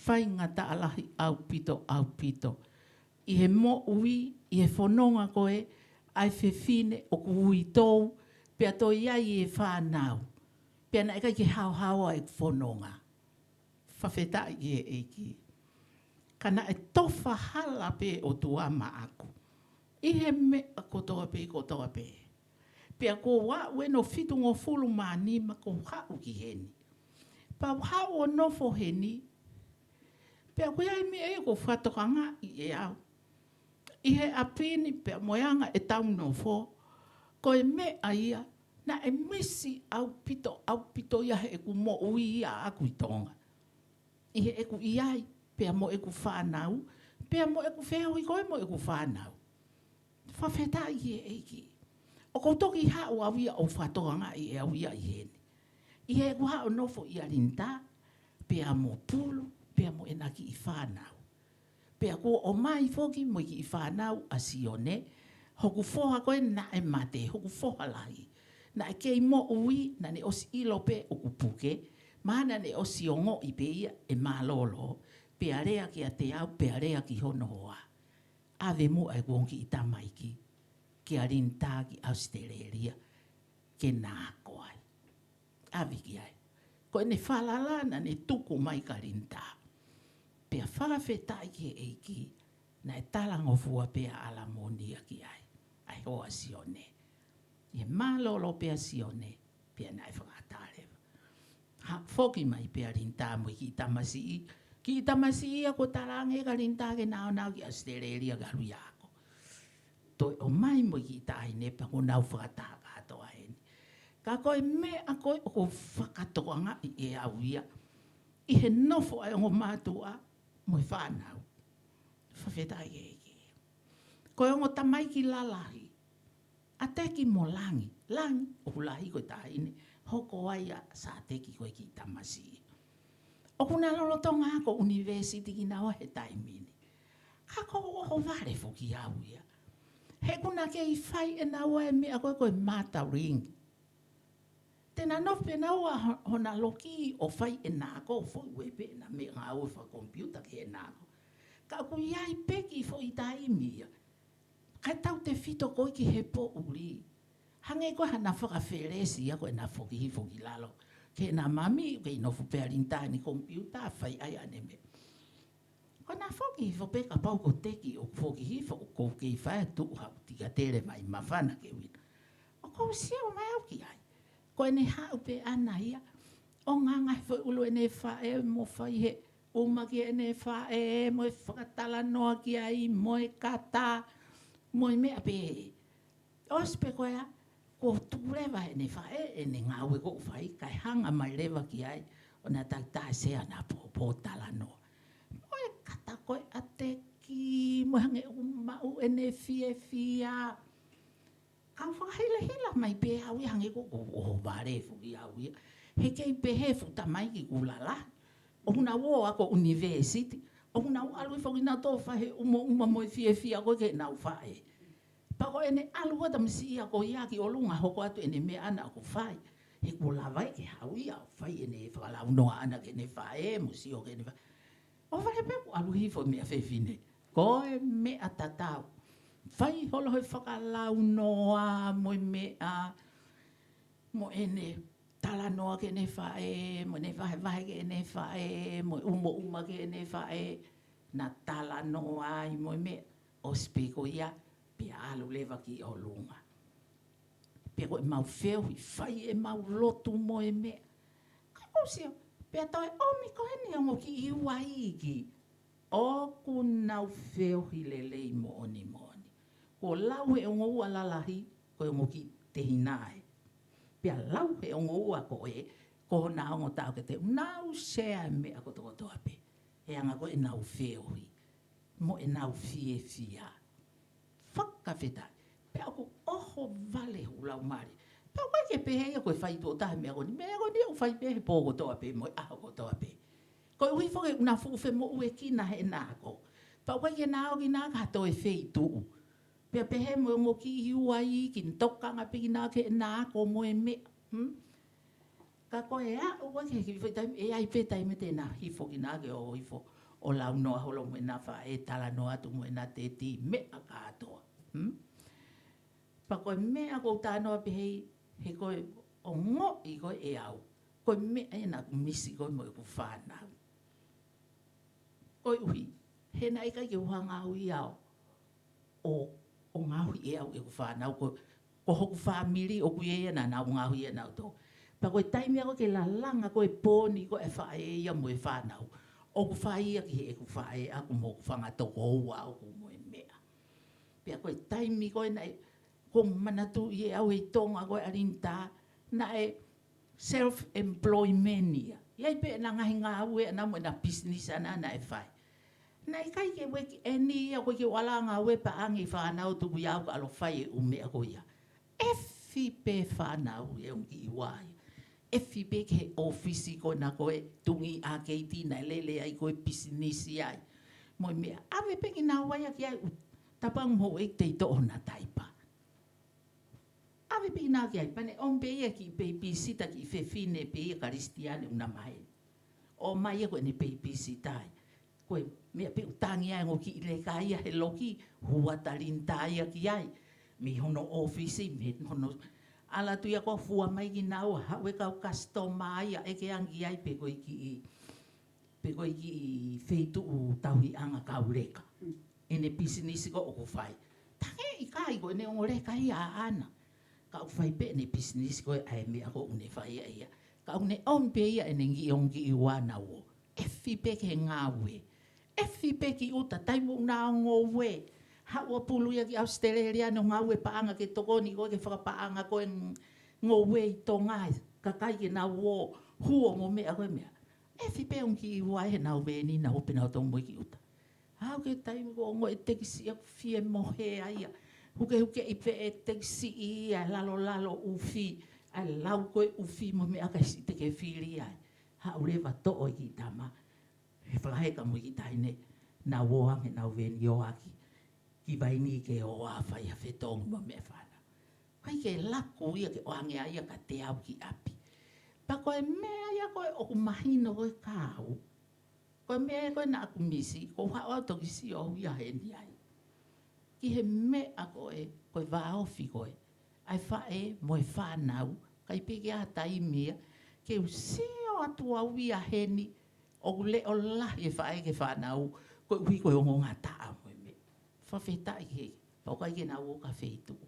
Faingataʻa lahi ʻaupito, ʻaupito. ʻI he moʻui, ʻi he fononga ko ē, ʻa e fefine ʻoku uitou, pea toe ʻi ai e fānau. Pea naʻe ʻikai ke haohaoa e fononga. Fakafetaʻi ki he ʻEiki. Ka naʻe tofa hala pē ʻOtua maʻaku ʻi he meʻa kotoa pē, kotoa pē. Pea kuo u aʻu ʻeni ʻo fitungofulu mā nima kuo u haʻu ki heni. Pea u haʻu ʻo nofo heni. Pea ʻoku ʻi ai meʻa ia ʻoku ou fakatokangaʻi ʻe au ʻi he ʻapi ni pea mo e anga ʻetau nofo, ko e meʻa ia naʻe misi ʻaupito, ʻaupito ia heʻeku moʻui ia ʻaʻaku ʻi Tonga. ʻI heʻeku ʻi ai, pea mo ʻeku fānau, pea mo ʻeku feohi ko ē mo ʻeku fānau. Fakafetaʻi ki he ʻEiki. ʻOku ou toki haʻu au ia ʻo fakatokangaʻi ʻe au ia ʻi heni. ʻI heʻeku haʻu ʻo nofo ʻia Linitā, pea mo Pulu, pea mo ʻena kiʻi fānau. Pea kuo ʻomai foki mo e kiʻi fānau ʻa Sione, hoku foha ko ē naʻe mate, hoku foha lahi. Naʻe kei moʻui, naʻá ne ʻosi ʻilo pē ʻoku puke, mahalo naʻá ne ʻosi ongoʻi pē ia e mālōlō, pea lea kiate au, pea lea ki hono hoa. ʻAve muʻa ʻeku ongo kiʻi tamaiki kia Linitā ki ʻAositelēlia, ke na ako ai. ʻAve ki ai. Ko ʻene falala naʻá ne tuku mai kia Linitā. Pea fakafetaʻi ki he ʻEiki, naʻe talangofua pē ʻa ʻAlamoni ia ki ai, ʻa e hoa ʻo Sione. ʻI he mālōlō pē ʻa Sione, pea naʻe fakaʻatā leva. Haʻu foki mai pē ʻa Linitā mo e kiʻi tamasiʻi. Kiʻi tamasiʻi ia kuo talaange kia Linitā ke na ō naua ki ʻAositelēlia ke ʻalu ʻo ako. Toe ʻomai mo e kiʻi taʻahine pea kuo nau fakataha kātoa heni. Ka ko e meʻa ko ē ʻoku ou fakatokangaʻi ʻe au ia ʻi he nofo ʻa e ongo mātuʻa mo e fānau. Fakafetaʻi ki he ʻEiki. Ko e ongo tamaiki lalahi, ʻa Teki mo Langi. Langi, ʻoku lahi ko e taʻahine, hoko ai ʻa Sāteki ko e kiʻi tamasiʻi. ʻOku na lolotonga ako ʻunivēsiti kinaua he taimi ni. Ka ʻoku ou ʻohovale foki au ia. He ʻoku na kei fai ʻe naua e meʻa ko ē ko e mothering. Te na nofo pē naua ho-, hona loki ʻo fai ʻena ako, foʻi uepe ʻena meʻangāue fakakompiuta ki heʻena ako. Ka ʻoku ʻi ai pē kiʻi foʻi taimi ia kae tautefito ko ē ki he poʻuli. Hangē ko ē haʻana fakafelesi ia ko ʻena foki hifo ki lalo. Ke na mami, kei nofo pē ʻa Linitā ʻene kompiuta, fai ai ʻene meʻa. Ko ʻena foki hifo pē kapau ko Teki ʻoku foki hifo ʻoku ou kei fai ʻa e tuʻu haʻu tika tele mai māfana ke uina. ʻOku ou sio mai au ki ai. Ko ʻene haʻu pē ʻana ia ʻo nganga he foʻi ʻulu ʻene faʻē mo fai he ʻuma ki heʻene faʻē mo e fakatalanoa ki ai mo e kata mo e meʻa pē. ʻOsi pē ko ia, kuo tuku leva heʻene faʻē ʻene ngāue ʻoku fai, kae hanga mai leva ki ai, ʻo na tautau sea na pōpōtalanoa. Mo e kata ko ē ʻa Teki, mo e hangē ʻoku maʻu ʻene fiefia. kau fakahilahila mai pē au ia hangē ko ʻoku ou vale foki au ia. He kei pehē fuʻu tamaiki kuo lalahi. ʻOku nau ō ʻo ako ʻunivēsiti. ʻOku nau ʻalu foki nau tō fai e ʻumaʻuma mo e fiefia ko ē ki heʻenau faʻē. Pea ko ʻene ʻalu ʻa e tamasiʻi ia ko ia ki ʻolunga hoko atu ʻene meʻa naʻa ku fai. He kuo lava ʻe ia ke haʻu ia ʻo fai ʻene fakalaunoa ʻana ki heʻene faʻē, mo sio ki heʻene faʻē. ʻO vale pē kuo ʻalu hifo e meʻa fefine. Ko e meʻa tatau. Fai holo he fakalaunoa mo e meʻa, mo ʻene talanoa ki heʻene faʻē, mo ʻene vahevahe ki heʻene faʻē, mo e ʻumaʻuma ki heʻene faʻē, naʻa talanoa ai mo e meʻa, ʻosi pē ko ia, pea ʻalu leva ki ʻolunga. Pea ko ʻemau feohi, fai ʻemau lotu mo e meʻa. Ka ʻoku ou sio, pea toe ʻomi ko eni e ongo kiʻi ua iiki. ʻOku nau feohi lelei moʻoni moʻoni. Kuo lau he ongo ua lalahi, ko e ongo kiʻi tehina ē. Pea lau he ongo ua ko ē, ko hona ongo taʻokete, nau sea e meʻa kotokotoa pē. He anga ko ē ʻenau feohi. Mo ʻenau fiefia. Fakafetaʻi. Pea ʻoku ʻohovale hoku laumālie. Pea ʻoku ʻikai ke pehē ia ko e fai tuʻo taha e meʻa ko eni. Meʻa ko eni ʻoku fai pē he pō kotoa pē, mo e ʻaho kotoa pē. Koeʻuhi foki ʻoku na fuʻu femoʻuekina heʻena ako. Pea ʻoku ʻikai ke na ō ki ha toe feituʻu. Pea pehē mo e ongo kiʻi ua iiki, tokanga pē kinaua ki heʻena ako mo e meʻa. Hmm? Ka ko e aʻu ko ē ki he kiʻi foʻi taimi, ʻe ʻi ai pē taimi te na hifo kinaua ke ō hifo ʻo launoa holo mo ʻena faʻē, talanoa atu mo ʻena teti, meʻa kātoa. Hmm? Pea ko e meʻa ʻoku ou talanoa pē heni, he ko e ongoʻi ko ē ʻe au, ko e meʻa ʻena ʻoku misi ko ē mo ʻeku fānau. Koeʻuhi, he naʻe ʻikai ke u hanga au ia ʻo, ʻo, ʻo ngaohi ʻe au ʻeku fānau, ko, ko hoku fāmili ʻoku ʻi ai ia naʻa nau ngaohi ʻe nautolu. Pea ko e taimi ia ko ē ke lalanga ko ē pōni ko ē e faʻē ia mo e fānau, ʻoku fai ia ki heʻeku faʻē ʻaku mo hoku fanga tokoua ʻoku mo e meʻa. Pea ko e taimi ko ē naʻe, ʻoku ou manatuʻi ʻe au ʻi Tonga ko ē ʻa Linitā, naʻe self-employment ia. ʻI ai pē ʻena ngaahi ngāue ʻana mo ʻena pisinisi ʻana naʻe fai. Naʻe ʻikai ke weekend ia ko ē ke u ʻalu ʻo ngāue paʻanga ki he fānau, tuku ia au ka ʻalu ʻo fai e ʻū meʻa ko ia. ʻEfi pē fānau ʻe ongo kiʻi ua ia. ʻEfi pē ki he ʻōfisi ko ena ko ē, Tungi ʻAkeiti naʻe lele ai ko ē pisinisi ai. Mo e meʻa, ʻave pē kinaua ia ki ai, ʻū tapangu hou ʻe te i toʻo hona taipa. ʻAve pē kinaua ki ai, pea ne ʻomi pē ia kiʻi peipīsita, kiʻi fefine pē ia Kalisitiane ʻoku na maheni. ʻOmai ia ko ʻene peipīsita ia. Ko e meʻa pē ʻoku tangi ai e ongo kiʻi leka ia he loki, hū atu ʻa Linitā ia ki ai. Mei hono ʻōfisi, mei hono ʻalu atu ia ko ē ʻo fua mai kinaua, haʻu e kau kasitoma ia ʻeke ange ki ai pe ko e kiʻi pe ko e kiʻi feituʻu tauhiʻanga kau leka. Mm. ʻEne pisinisi ko ē ʻoku fai. Tangi ʻikai ko ʻene ongo leka ia ʻaʻana. Ka ʻoku fai pē ʻene pisinisi ko ē ʻa e meʻa ko ē ʻoku ne fai ia ia. Ka ʻoku ne ʻomi pē ia ʻene kiʻi ongo kiʻi ua ʻana ʻo ʻefi pē ki he ngāue. ʻEfi pē ki ʻuta taimi ʻoku na ō ʻo ngoue. Haʻu ʻo pulu ia ki ʻAositelēlia ʻo ngāue paʻanga ke tokoni ko ē ke fakapaʻanga ko ē ngoue ʻi Tonga ʻa e kakai ke nau ō huo mo meʻa ko ē meʻa. ʻEfi pē ongo kiʻi ua ʻi heʻenau veni, nau ō pē nautolu mo e kiʻi ʻuta. Aʻu ki he taimi ko ē ʻo e tekisi ʻoku fie mohe ai ia. Hukehukeʻi pē e tekisi ia, lalolalo ʻufi. ʻA e lau ko ē ʻufi mo e meʻa kae siʻi te ke fili ai. Haʻu leva ʻo toʻo e kiʻi tama, he fakaheka mo e kiʻi taʻahine, nau ō ange heʻenau veni ʻo ʻaki. Ki Vainī ke ō ʻo fai ha fetongi mo e meʻa fānau. ʻIkai ke laku ia ke ʻoange ai ia kiate au ki ʻapi. Pea ko e meʻa ia ko ē ʻoku mahino ko ē kia au. Ko e meʻa ia ko ē naʻa ku misi, ko u haʻu au ʻo toki sio au ia heni ai. Ki he meʻa ko ē, ko e vāofi ko ē ʻa e faʻē mo e fānau, ʻikai pē ke ʻi ai ha taimi ia ke u sio atu au ia heni, ʻoku leʻo lahi e faʻē ki he fānau, koeʻuhi ko e ongo ngataʻa mo e meʻa. Fakafetaʻi ki he, pea ʻoku ʻikai ke nau ō ki ha feituʻu.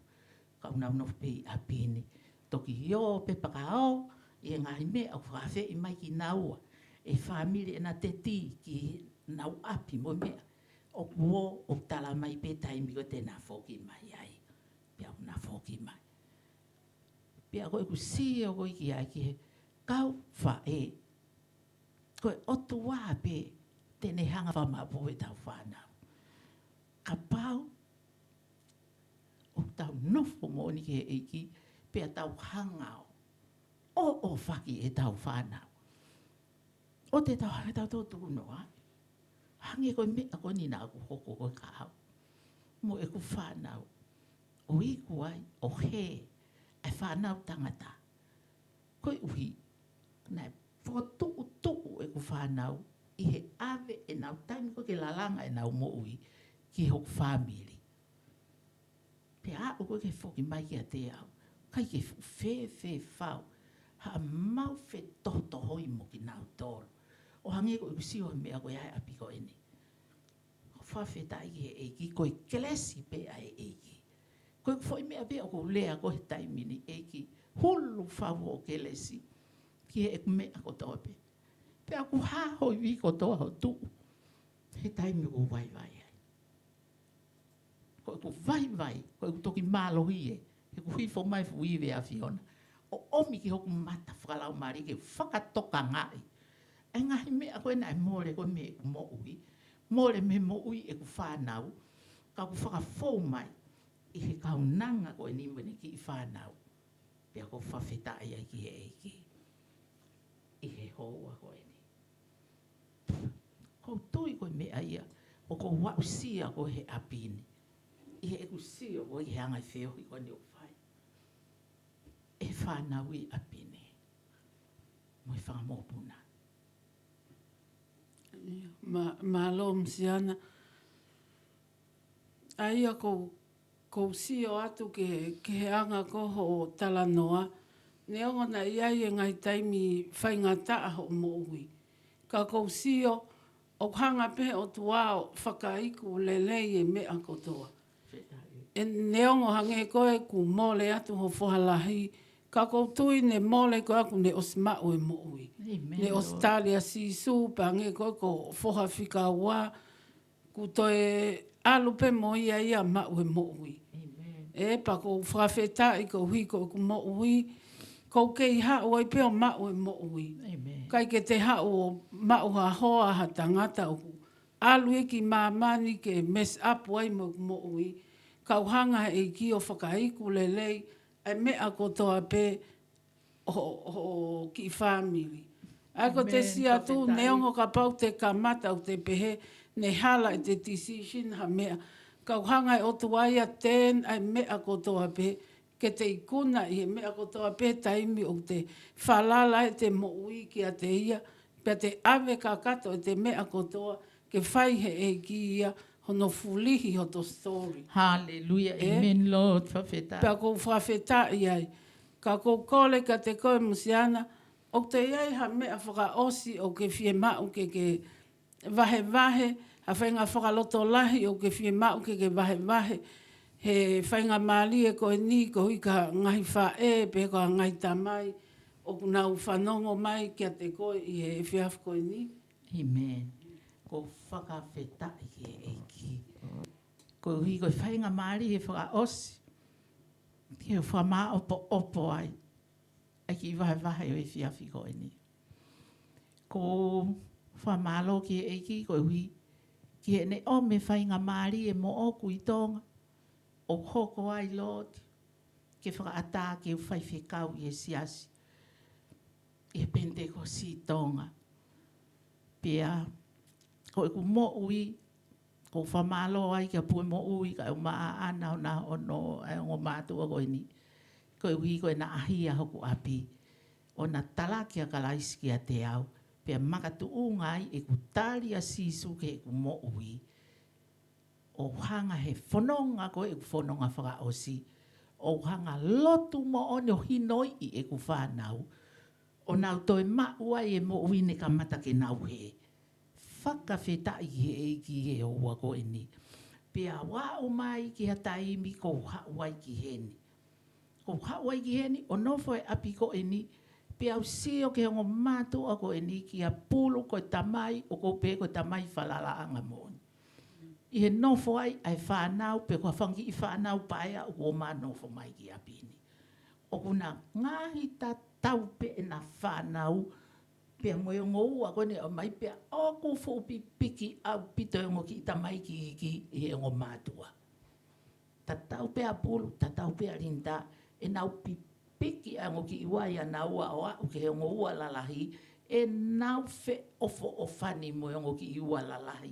Ka ʻoku nau nofo pē ʻi ʻapi ni. Toki ō pē pea ka ō ʻi he ngaahi meʻa ʻoku fakaafeʻi mai kinaua ʻe he fāmili ʻena teti ki heʻenau ʻapi mo e meʻa. ʻOku ō ʻo tala mai pē taimi ko ē te na foki mai ai. Pea ʻoku na foki mai. Pea ko ʻeku sio ko ē ki ai ki he kau faʻē, ko e ʻOtua pē te ne hanga ʻo fakamaʻopoʻopo ʻetau fānau. Kapau ʻoku tau nofo moʻoni ki he ʻEiki, pea tau hanga ʻo ʻoʻofaki ʻetau fānau. ʻOua te tau hanga ʻo tau tukunoa. Hangē ko e meʻa ko eni naʻa ku hoko ko e kahaʻu mo ʻeku fānau, ʻo iku ai ʻo hē ʻa e fānau tangata. Koeʻuhi naʻe fokotuʻutuʻu ʻeku fānau ʻi he ʻave ʻenau taimi ko ē ke lalanga ʻenau moʻui ki hoku fāmili. Pea aʻu ko ē ke foki mai kiate au, ʻikai ke fuʻu fēfē fau haʻamau fetohotohoi mo kinautolu. ʻO hangē ko ʻeku sio he meʻa ko ia he ʻapi ko eni. Fakafetaʻi ki he ʻEiki, ko e kelesi pē ʻa e ʻEiki. Ko e foʻi meʻa pē ʻoku ou lea ko ē he taimi ni, ʻEiki, hulu fau hoʻo kelesi ki heʻeku meʻa kotoa pē. Pea ʻoku hā ho ivi kotoa hoʻo tuʻu he taimi ʻoku ou vaivai ai. Ko ʻeku vaivai, ko ʻeku toki mālohi ē, he ʻoku hifo mai fuʻu ivi ʻa e ʻAfiona ʻo ʻomi ki hoku mata fakalaumālie ke fakatokangaʻi ʻa e ngaahi meʻa ko ē naʻe mole ko ē mei heʻeku moʻui, mole mei he moʻui ʻeku fānau, ka ʻoku fakafou mai ʻi he kaunanga ko eni mo ʻene kiʻi fānau. Pea ʻoku ou fakafetaʻi ai ki he ʻEiki ʻi he houa ko eni. ʻOku ou tui ko e meʻa ia ʻoku ou aʻusia ko ē he ʻapi ni, ʻi heʻeku sio ko ē he anga e feohi ko eni ʻoku fai ʻe he fānau ʻi ʻapi ni mo e fanga mokopuna. Mā-, mālō Misiana. ʻA ia ʻoku ou, ʻoku ou sio atu ki he, ki he anga ko ē hoʻo talanoa, neongo naʻe ʻi ai e ngaahi taimi faingataʻa hoʻo moʻui, ka ʻoku ou sio ʻoku hanga pē ʻe he ʻOtua ʻo fakaiku lelei e meʻa kotoa. ʻE neongo hangē ko ē kuo mole atu ho foha lahi, ka ʻoku ou tui ne mole koeʻuhi kuo ne ʻosi maʻu e moʻui. ʻĒmeni, Lord. Ne ʻosi tali ʻa Sīsū, pea hangē ko ē ko ho foha fika ua, kuo toe ʻalu pē mo ia ia maʻu e moʻui. ʻĒmeni. ʻE, pea ʻoku ou fakafetaʻi koeʻuhi ko ʻeku moʻui, ʻoku ou kei haʻu ai pē ʻo maʻu e moʻui. ʻĒmeni. ʻIkai ke te haʻu ʻo maʻu ha hoa ha tangata ʻoku ʻalu ia ki māmani ke mess up ai mo ʻeku moʻui. Kau hanga he ʻEiki ʻo fakaiku lelei ʻa e meʻa kotoa pē ʻo, ʻo, ʻo kiʻi fāmili. ʻA ia ko te Amen, sio atu, Toketā. Neongo kapau te kamata ʻo te pehē ne hala ʻete decision ha meʻa, kau hanga ʻe he ʻOtua ia turn ʻa e meʻa kotoa pē ke te ikuna ʻi he meʻa kotoa pē taimi ʻoku te falala ai ʻete moʻui kiate ia, pea te ʻave kakato ʻete meʻa kotoa ke fai he ʻEiki ia hono fulihi hoto story. Hallelujah. ʻE? Amen, Lord. Fakafetaʻi. Pea ʻoku ou fakafetaʻi ai. Ka ʻoku ou kole kiate koe Misiana, ʻoku toe ʻi ai ha meʻa fakaʻosi ʻoku ke fiemaʻu ke ke vahevahe, ha faʻahinga fakalotolahi ʻoku ke fiemaʻu ke ke vahevahe he faingamālie ko eni, koeʻuhi ko e ngaahi faʻē, pe ko e ngaahi tamai ʻoku nau fanongo mai kiate koe ʻi he efiafi ko eni? ʻĒmeni. ʻOku ou fakafetaʻi ki he ʻEiki koeʻuhi ko e faingamālie fakaʻosi ke u fakamāʻopoʻopo ai ʻa e kiʻi vahevahe ʻo e efiafi ko eni. ʻOku ou fakamālō ki he ʻEiki koeʻuhi ki heʻene ʻomi e faingamālie moʻoku ʻi Tonga ʻo hoko ai, Lord, ke fakaʻatā ke u faifekau ʻi he siasi ʻi he Penitekosi Tonga. Pea ko ʻeku moʻui, ʻoku ou fakamālō ai kia Puemoʻui kae ʻumaʻā ʻa e ongo, ʻa e ongo mātuʻa ko eni, koeʻuhi ko ʻena ʻahia hoku ʻapi ʻo na talaki ʻa Kalaisi kiate au, pea makatuʻunga ai ʻeku tali ʻa Sīsū ki heʻeku moʻui. ʻO hanga he fononga ko ē ʻeku fononga fakaʻosi, ʻo hanga lotu moʻoni ʻo hinoiʻi ʻeku fānau, ʻo nau toe maʻu ai e moʻui ne kamata ke nau hē. Fakafetaʻi ki he ʻEiki he houa ko eni. Pea u aʻu mai ki ha taimi ʻoku ou haʻu ai ki heni. ʻOku ou haʻu ai ki heni ʻo nofo he ʻapi ko eni, pea u sio ki he ongo mātuʻa ko eni kia Pulu, ko e tamai, ʻoku ou pehē ko e tamai falalaʻanga moʻoni. ʻI he nofo ai ʻa e fānau, pe ko ha fanga kiʻi fānau paea ʻoku ō mai ʻo nofo mai ki ʻapi ni. ʻOku na ngaahi tatau pē ʻena fānau, pea mo e ongo ua ko eni ʻomai, pea ʻoku fuʻu pipiki ʻaupito e ongo kiʻi tamaiki iiki ʻi he ongo mātuʻa. Tatau pē ʻa Pulu, tatau pē ʻa Linitā, ʻenau pipiki ʻa e ongo kiʻi ua ʻia naua ʻo aʻu ki he ongo ua lalahi, ʻenau feʻofoʻofani mo e ongo kiʻi ua lalahi.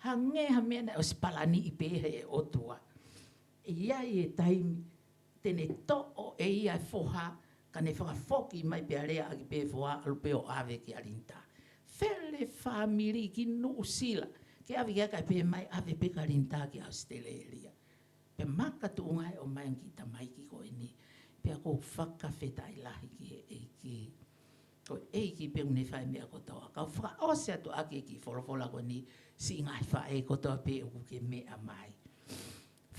Hangē ha meʻa naʻe ʻosi palaniʻi pē ʻe he ʻOtua. ʻE ʻi ai e taimi te ne toʻo ʻe ia e foha, ka ne fakafoki mai pea lea ʻaki pē foha, ʻalu pē ʻo ʻave kia Linitā. Fele fāmili ki Nuʻusila, ke ʻave ki ai, kae pehē mai ʻave pē kia Linitā ki ʻAositelēlia. Pea makatuʻunga ai ʻo mai ki he tamaiki ko eni. Pea ʻoku ou fakafetaʻi lahi ki he ʻEiki. Ko e ʻEiki pē ʻoku ne fai meʻa kotoa. Kau fakaʻosi atu ʻaki e kiʻi folofola ko eni, siʻi ngaahi faʻē kotoa pē ʻoku ke meʻa mai.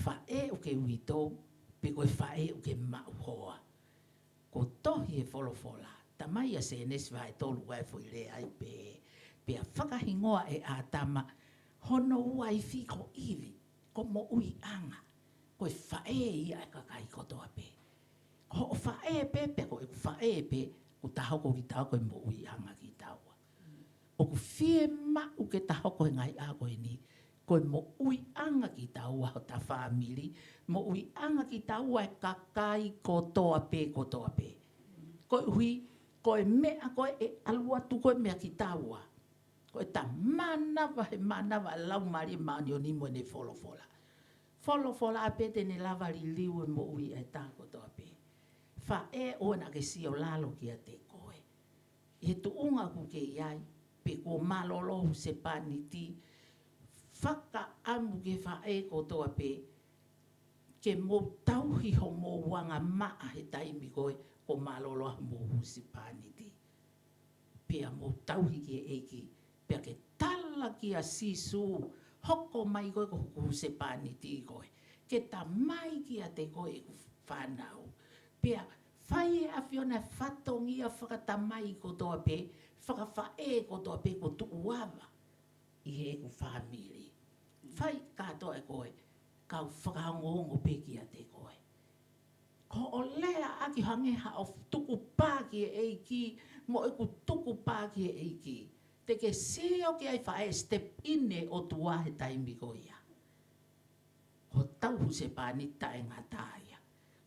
Faʻē ʻoku ke uitou, pe ko e faʻē ʻoku ke maʻu hoa. Ko e tohi e folofola, tamai ʻa Sēnesi vahe tolu ʻa e foʻi lea ai pē, pea fakahingoa ʻe ʻĀtama hono uaifi ko ʻIvi, ko Moʻuiʻanga, ko e faʻē ia ʻa e kakai kotoa pē. Ko hoʻo faʻē pē, pea ko ʻeku faʻē pē, ʻoku ta hoko kitaua ko e moʻuiʻanga kitaua. ʻOku fiemaʻu ke ta hoko he ngaahi ʻaho ko eni, ko e moʻuiʻanga kitaua hota fāmili, moʻuiʻanga kitaua e kakai kotoa pē, kotoa pē. Koeʻuhi, ko e meʻa ko ē ʻe ʻalu atu ko ē meia kitaua, ko ʻeta mānava he mānava ʻa e Laumālie Māʻoniʻoni mo ʻene folofola. Folofola pē te ne lava liliu e moʻui ʻa e taha kotoa pē. Faʻē, ʻoua naʻa ke sio lalo kiate koe. ʻI he tuʻunga ʻoku ke ʻi ai, pe kuo mālōlō husepāniti, fakaʻamu ki he faʻē kotoa pē, ke mou tauhi homou anga maʻa he taimi ko ē kuo mālōlō ai homou husepāniti. Pea mou tauhi ki he ʻEiki, pea ke tala kia Sīsū, hoko mai koe ko hoku husepāniti koe. Ke ta mai kiate koe ʻeku fānau. Pea fai ʻe he ʻAfiona e fatongia fakatamai kotoa pē, fakafaʻē kotoa pē kuo tuʻu ava ʻi heʻeku fāmili. Fai kātoa ʻe koe, kau fakaongoongo pē kiate koe. Ko hoʻo lea ʻaki hangē haʻo tukupā ki he ʻEiki, mo ʻeku tukupā ki he ʻEiki. Te ke sio ki ai faʻē, step in e ʻOtua he taimi ko ia. Hotau husepāniti taʻengata ia.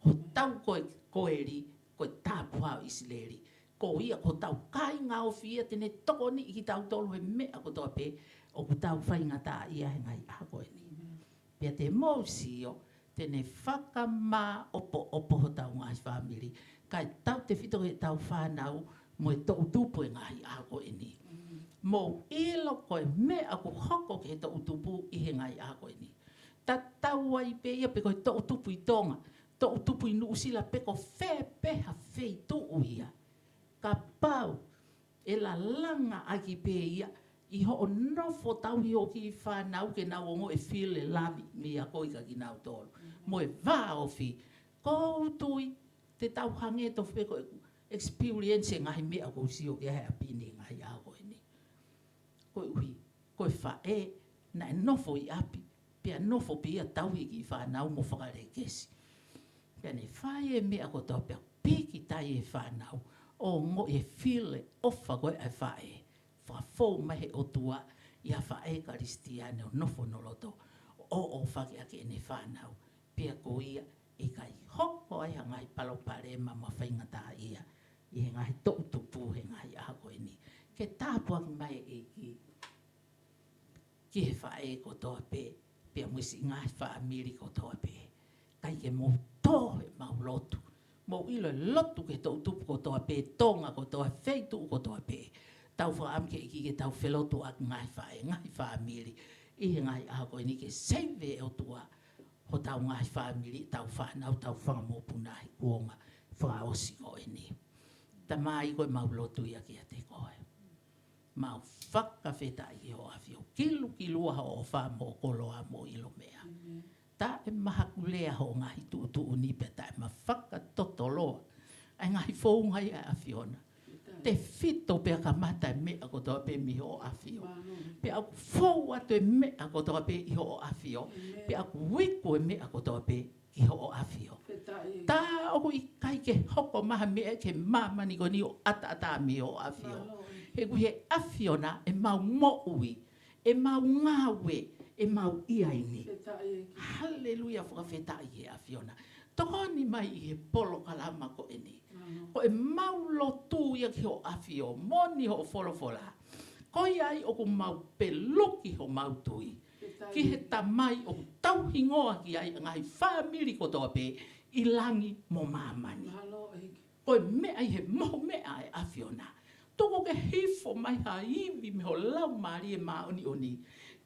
Hotau ko e koeli, ko e tāpuhā ʻo ʻIsileli. Ko ia ko hotau kāinga ofi ia te ne tokoniʻi kitautolu he meʻa kotoa pē ʻoku tau faingataʻaʻia he ngaahi ʻaho ko eni. Pea te mou sio, te ne fakamāʻopoʻopo hotau ngaahi fāmili. Kae tautefito ki heʻetau fānau mo e toʻutupu he ngaahi ʻaho ko eni. Mou ʻilo ko e meʻa ʻoku hoko ki he toʻutupu ʻi he ngaahi ʻaho ko eni. Tatau ai pē ia pe ko e toʻutupu ʻi Tonga, toʻutupu ʻi Nuʻusila pe ko fē pē ha feituʻu ia. Kapau ʻe lalanga ʻaki pē ia ʻi hoʻo nofo tauhi hoʻo kiʻi fānau ke nau ongoʻi e feel e love meia koe kia kinautolu. Mo e vāofi. ʻOku ou tui, te tau hangē tofu pē ko ʻeku experience e ngaahi meʻa ʻoku ou sio ki ai he ʻapi ni he ngaahi ʻaho ko eni. Koeʻuhi, ko e faʻē, naʻe nofo ʻi ʻapi, pea nofo pē ia tauhi e kiʻi fānau mo fakalekesi. Pea ne fai e meʻa kotoa pea pīkitai e fānau, ʻo ongoʻi e feel e ʻofa ko ē ʻa e faʻē. Fakafou mai he ʻOtua ʻi ha faʻē Kalisitiane ʻo nofo hono loto, ʻo ʻofa ki ai ʻene fānau. Pea ko ia, ʻikai hoko ai ha ngaahi palopalema mo e faingataʻaʻia ʻi he ngaahi toʻutupu he ngaahi ʻaho ko eni. Ke tāpuaki mai e ʻEiki ki he faʻē kotoa pē, pea mo e siʻi ngaahi fāmili kotoa pē. Kae ke mou tō he mau lotu. Mou ʻilo e lotu ki he toʻutupu kotoa pē, Tonga kotoa, feituʻu kotoa pē. Tau fakaʻamu ki he ʻEiki ke tau felotu ʻaki ngaahi faʻē, ngaahi fāmili. ʻI he ngaahi ʻaho ko eni ke save e ʻOtua hotau ngaahi fāmili, tau fānau, tau fanga mokopuna he kuonga fakaʻosi ko eni. Tamai, ko e mau lotu ia kiate koe. Mau fakafetaʻi ki hoʻo ʻAfio. Kilukilua hoʻo ʻofa mo hoʻo koloa mo hoʻo ʻilo meʻa. Taʻe mahakulea hoʻo ngaahi tuʻutuʻuni pea taʻe mafakatotoloa ʻa e ngaahi founga ia ʻa e ʻAfiona. Tefito pea kamata e meʻa kotoa pē mei hoʻo ʻAfio. Pea ʻoku fou atu e meʻa kotoa pē ʻi hoʻo ʻAfio. Pea ʻoku iku e meʻa kotoa pē ki hoʻo ʻAfio. Tā ʻoku ʻikai ke hoko mai ha meʻa ki he māmani ko eni ʻo ʻataʻatā mei hoʻo ʻAfio. He ko e ʻAfiona ʻemau moʻui, ʻemau ngāue, ʻemau ʻi ai ni. Fakafetaʻi ʻEiki. Haleluia, fakafetaʻi ʻEiki ʻAfiona. Tokoni mai ʻi he polokalama ko eni. Mālō. Ko ʻemau lotu ia ki hoʻo ʻAfio, moʻoni hoʻo folofola. Ko ia ai ʻoku mau peluki homau tui. Fakafetaʻi. Ki he Tamai ʻoku tauhingoa ki ai ʻa e ngaahi fāmili kotoa pē ʻi langi mo māmani. Mālō ʻEiki. Ko e meʻa ʻi he mohu meʻa ʻa e ʻAfiona. Tuku ke hifo mai ha ivi mei ho Laumālie Māʻoniʻoni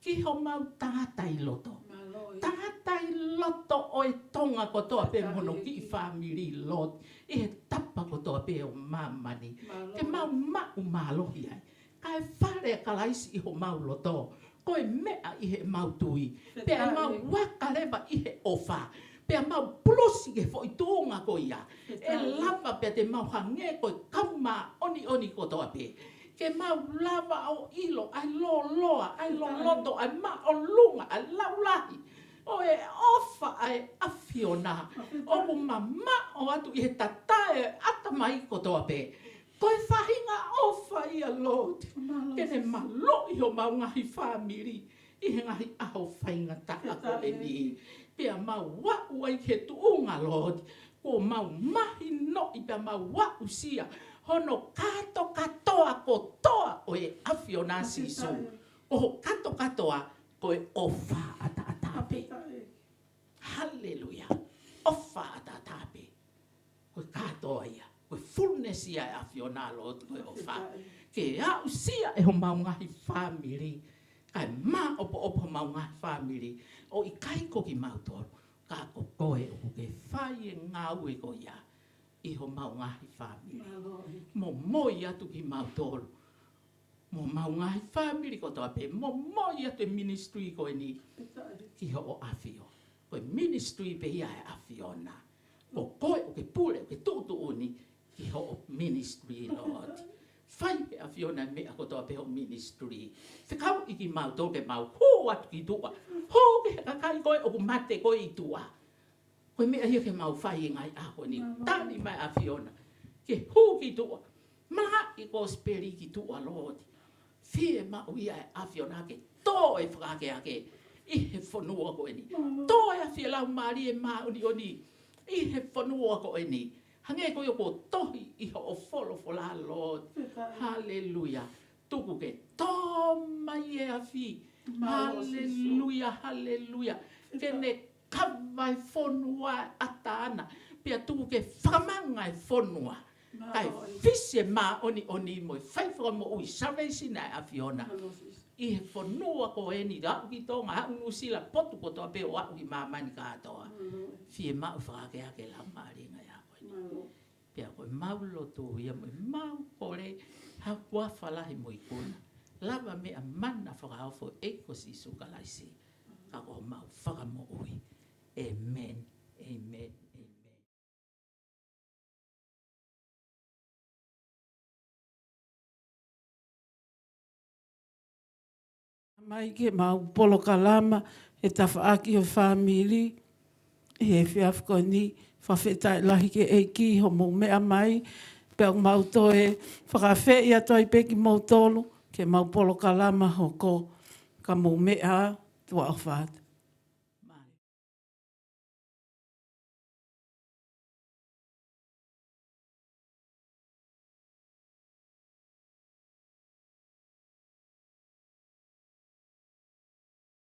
ki homau tangata ʻi loto. Mālō ʻEiki. Tangata ʻi loto ʻo e Tonga kotoa pē mo hono kiʻi fāmili, Lord, ʻi he tapa kotoa pē ʻo māmani. Mālō. Ke mau maʻu mālohi ai. Kae fale ʻa Kalaisi ʻi homau loto. Ko e meʻa ʻi heʻemau tui. Pea mau aka leva ʻi he ʻofa. Pea mau pulusi ki he foʻi tuʻunga ko ia. ʻE lava pea te mau hangē ko e kau māʻoniʻoni kotoa pē. Ke mau lava ʻo ʻilo ʻa e lōloa, ʻa e loloto, ʻa e māʻolunga, ʻa e laulahi ʻo e ʻofa ʻa e ʻAfiona. ʻOku mamaʻo atu ʻi he tatae ʻatamai kotoa pē. Ko e faʻahinga ʻofa ia, Lord. Mālō. Ke ne maluʻi homau ngaahi fāmili ʻi he ngaahi ʻaho faingataʻa ko eni. Pea mau aʻu ai ki he tuʻunga, Lord, kuo mau mahinoʻi pea mau aʻusia hono kātokātoa kotoa ʻo e ʻAfiona, Sīsū. Ko ho kātokātoa ko e ʻofa ʻataʻatā pē. Haleluia. ʻOfa ʻataʻatā pē. Ko e kātoa ia. Ko e fullness ia ʻa e ʻAfiona, Lord, ko e ʻofa. Ke aʻusia ʻe homau ngaahi fāmili. Kae māʻopoʻopo homau ngaahi fāmili. ʻO ʻikai ko kimautolu. Ka ko koe ʻoku ke fai e ngāue ko ia ʻi homau ngaahi fāmili. Momoi atu kimautolu. Mo homau ngaahi fāmili kotoa pē, momoi atu e ministry ko eni ki hoʻo ʻAfio. Ko e ministry pē ia ʻa e ʻAfiona. Ko koe ʻoku ke pule, ʻoku ke tuʻutuʻuni ki hoʻo ministry, Lord. Fai ʻe he ʻAfiona e meʻa kotoa pē hoʻo ministry. Fekauʻi kimautolu ke mau hū atu ki tuʻa. Hū ki he kakai ko ē ʻoku mate ko ē ʻi tuʻa. Ko e meʻa ia ke mau fai he ngaahi ʻaho ni. Tali mai ʻAfiona ke hū ki tuʻa. Malaʻi e kosipeli ki tuʻa, Lord. Fiemaʻu ia ʻe ʻAfiona ke tō e fakaakeake ʻi he fonua ko eni. Tō e afi ʻo e Laumālie Māʻoniʻoni ʻi he fonua ko eni. Hangē ko ia kuo tohi ʻi hoʻo folofola, Lord. Haleluia. Tuku ke tō mai e afi. Haleluia, haleluia. Ke ne kava e fonua ʻa Tana. Pea tuku ke fakamanga e fonua. Kae fisi e māʻoniʻoni mo e fai fakamoʻui, salvation ʻa e ʻAfiona. ʻI he fonua ko eni, aʻu ki Tonga, aʻu Nuʻusila, potu kotoa pē ʻo aʻu ki māmani kātoa. Fiemaʻu fakaakeake e Laumālie ʻi he ʻaho ni. Pea ko ʻemau lotu ia mo ʻemau kole, ha kuafa lahi mo ikuna. Lava meʻa mana fakaofo ʻEiki ko Sīsū Kalaisi. Ka ko homau Fakamoʻui. ʻĒmeni, ʻēmeni, ʻēmeni. Mai ki heʻemau polokalama, e tafaʻaki ʻo e fāmili, ʻi he efiafi ko eni, fakafetaʻi lahi ki he ʻEiki, hoʻomou meʻa mai, pea ʻoku mau toe fakaafeʻi atu ai pē kimoutolu, ki heʻemau polokalama hoko, ka mou meʻa, tuʻa ʻofa atu.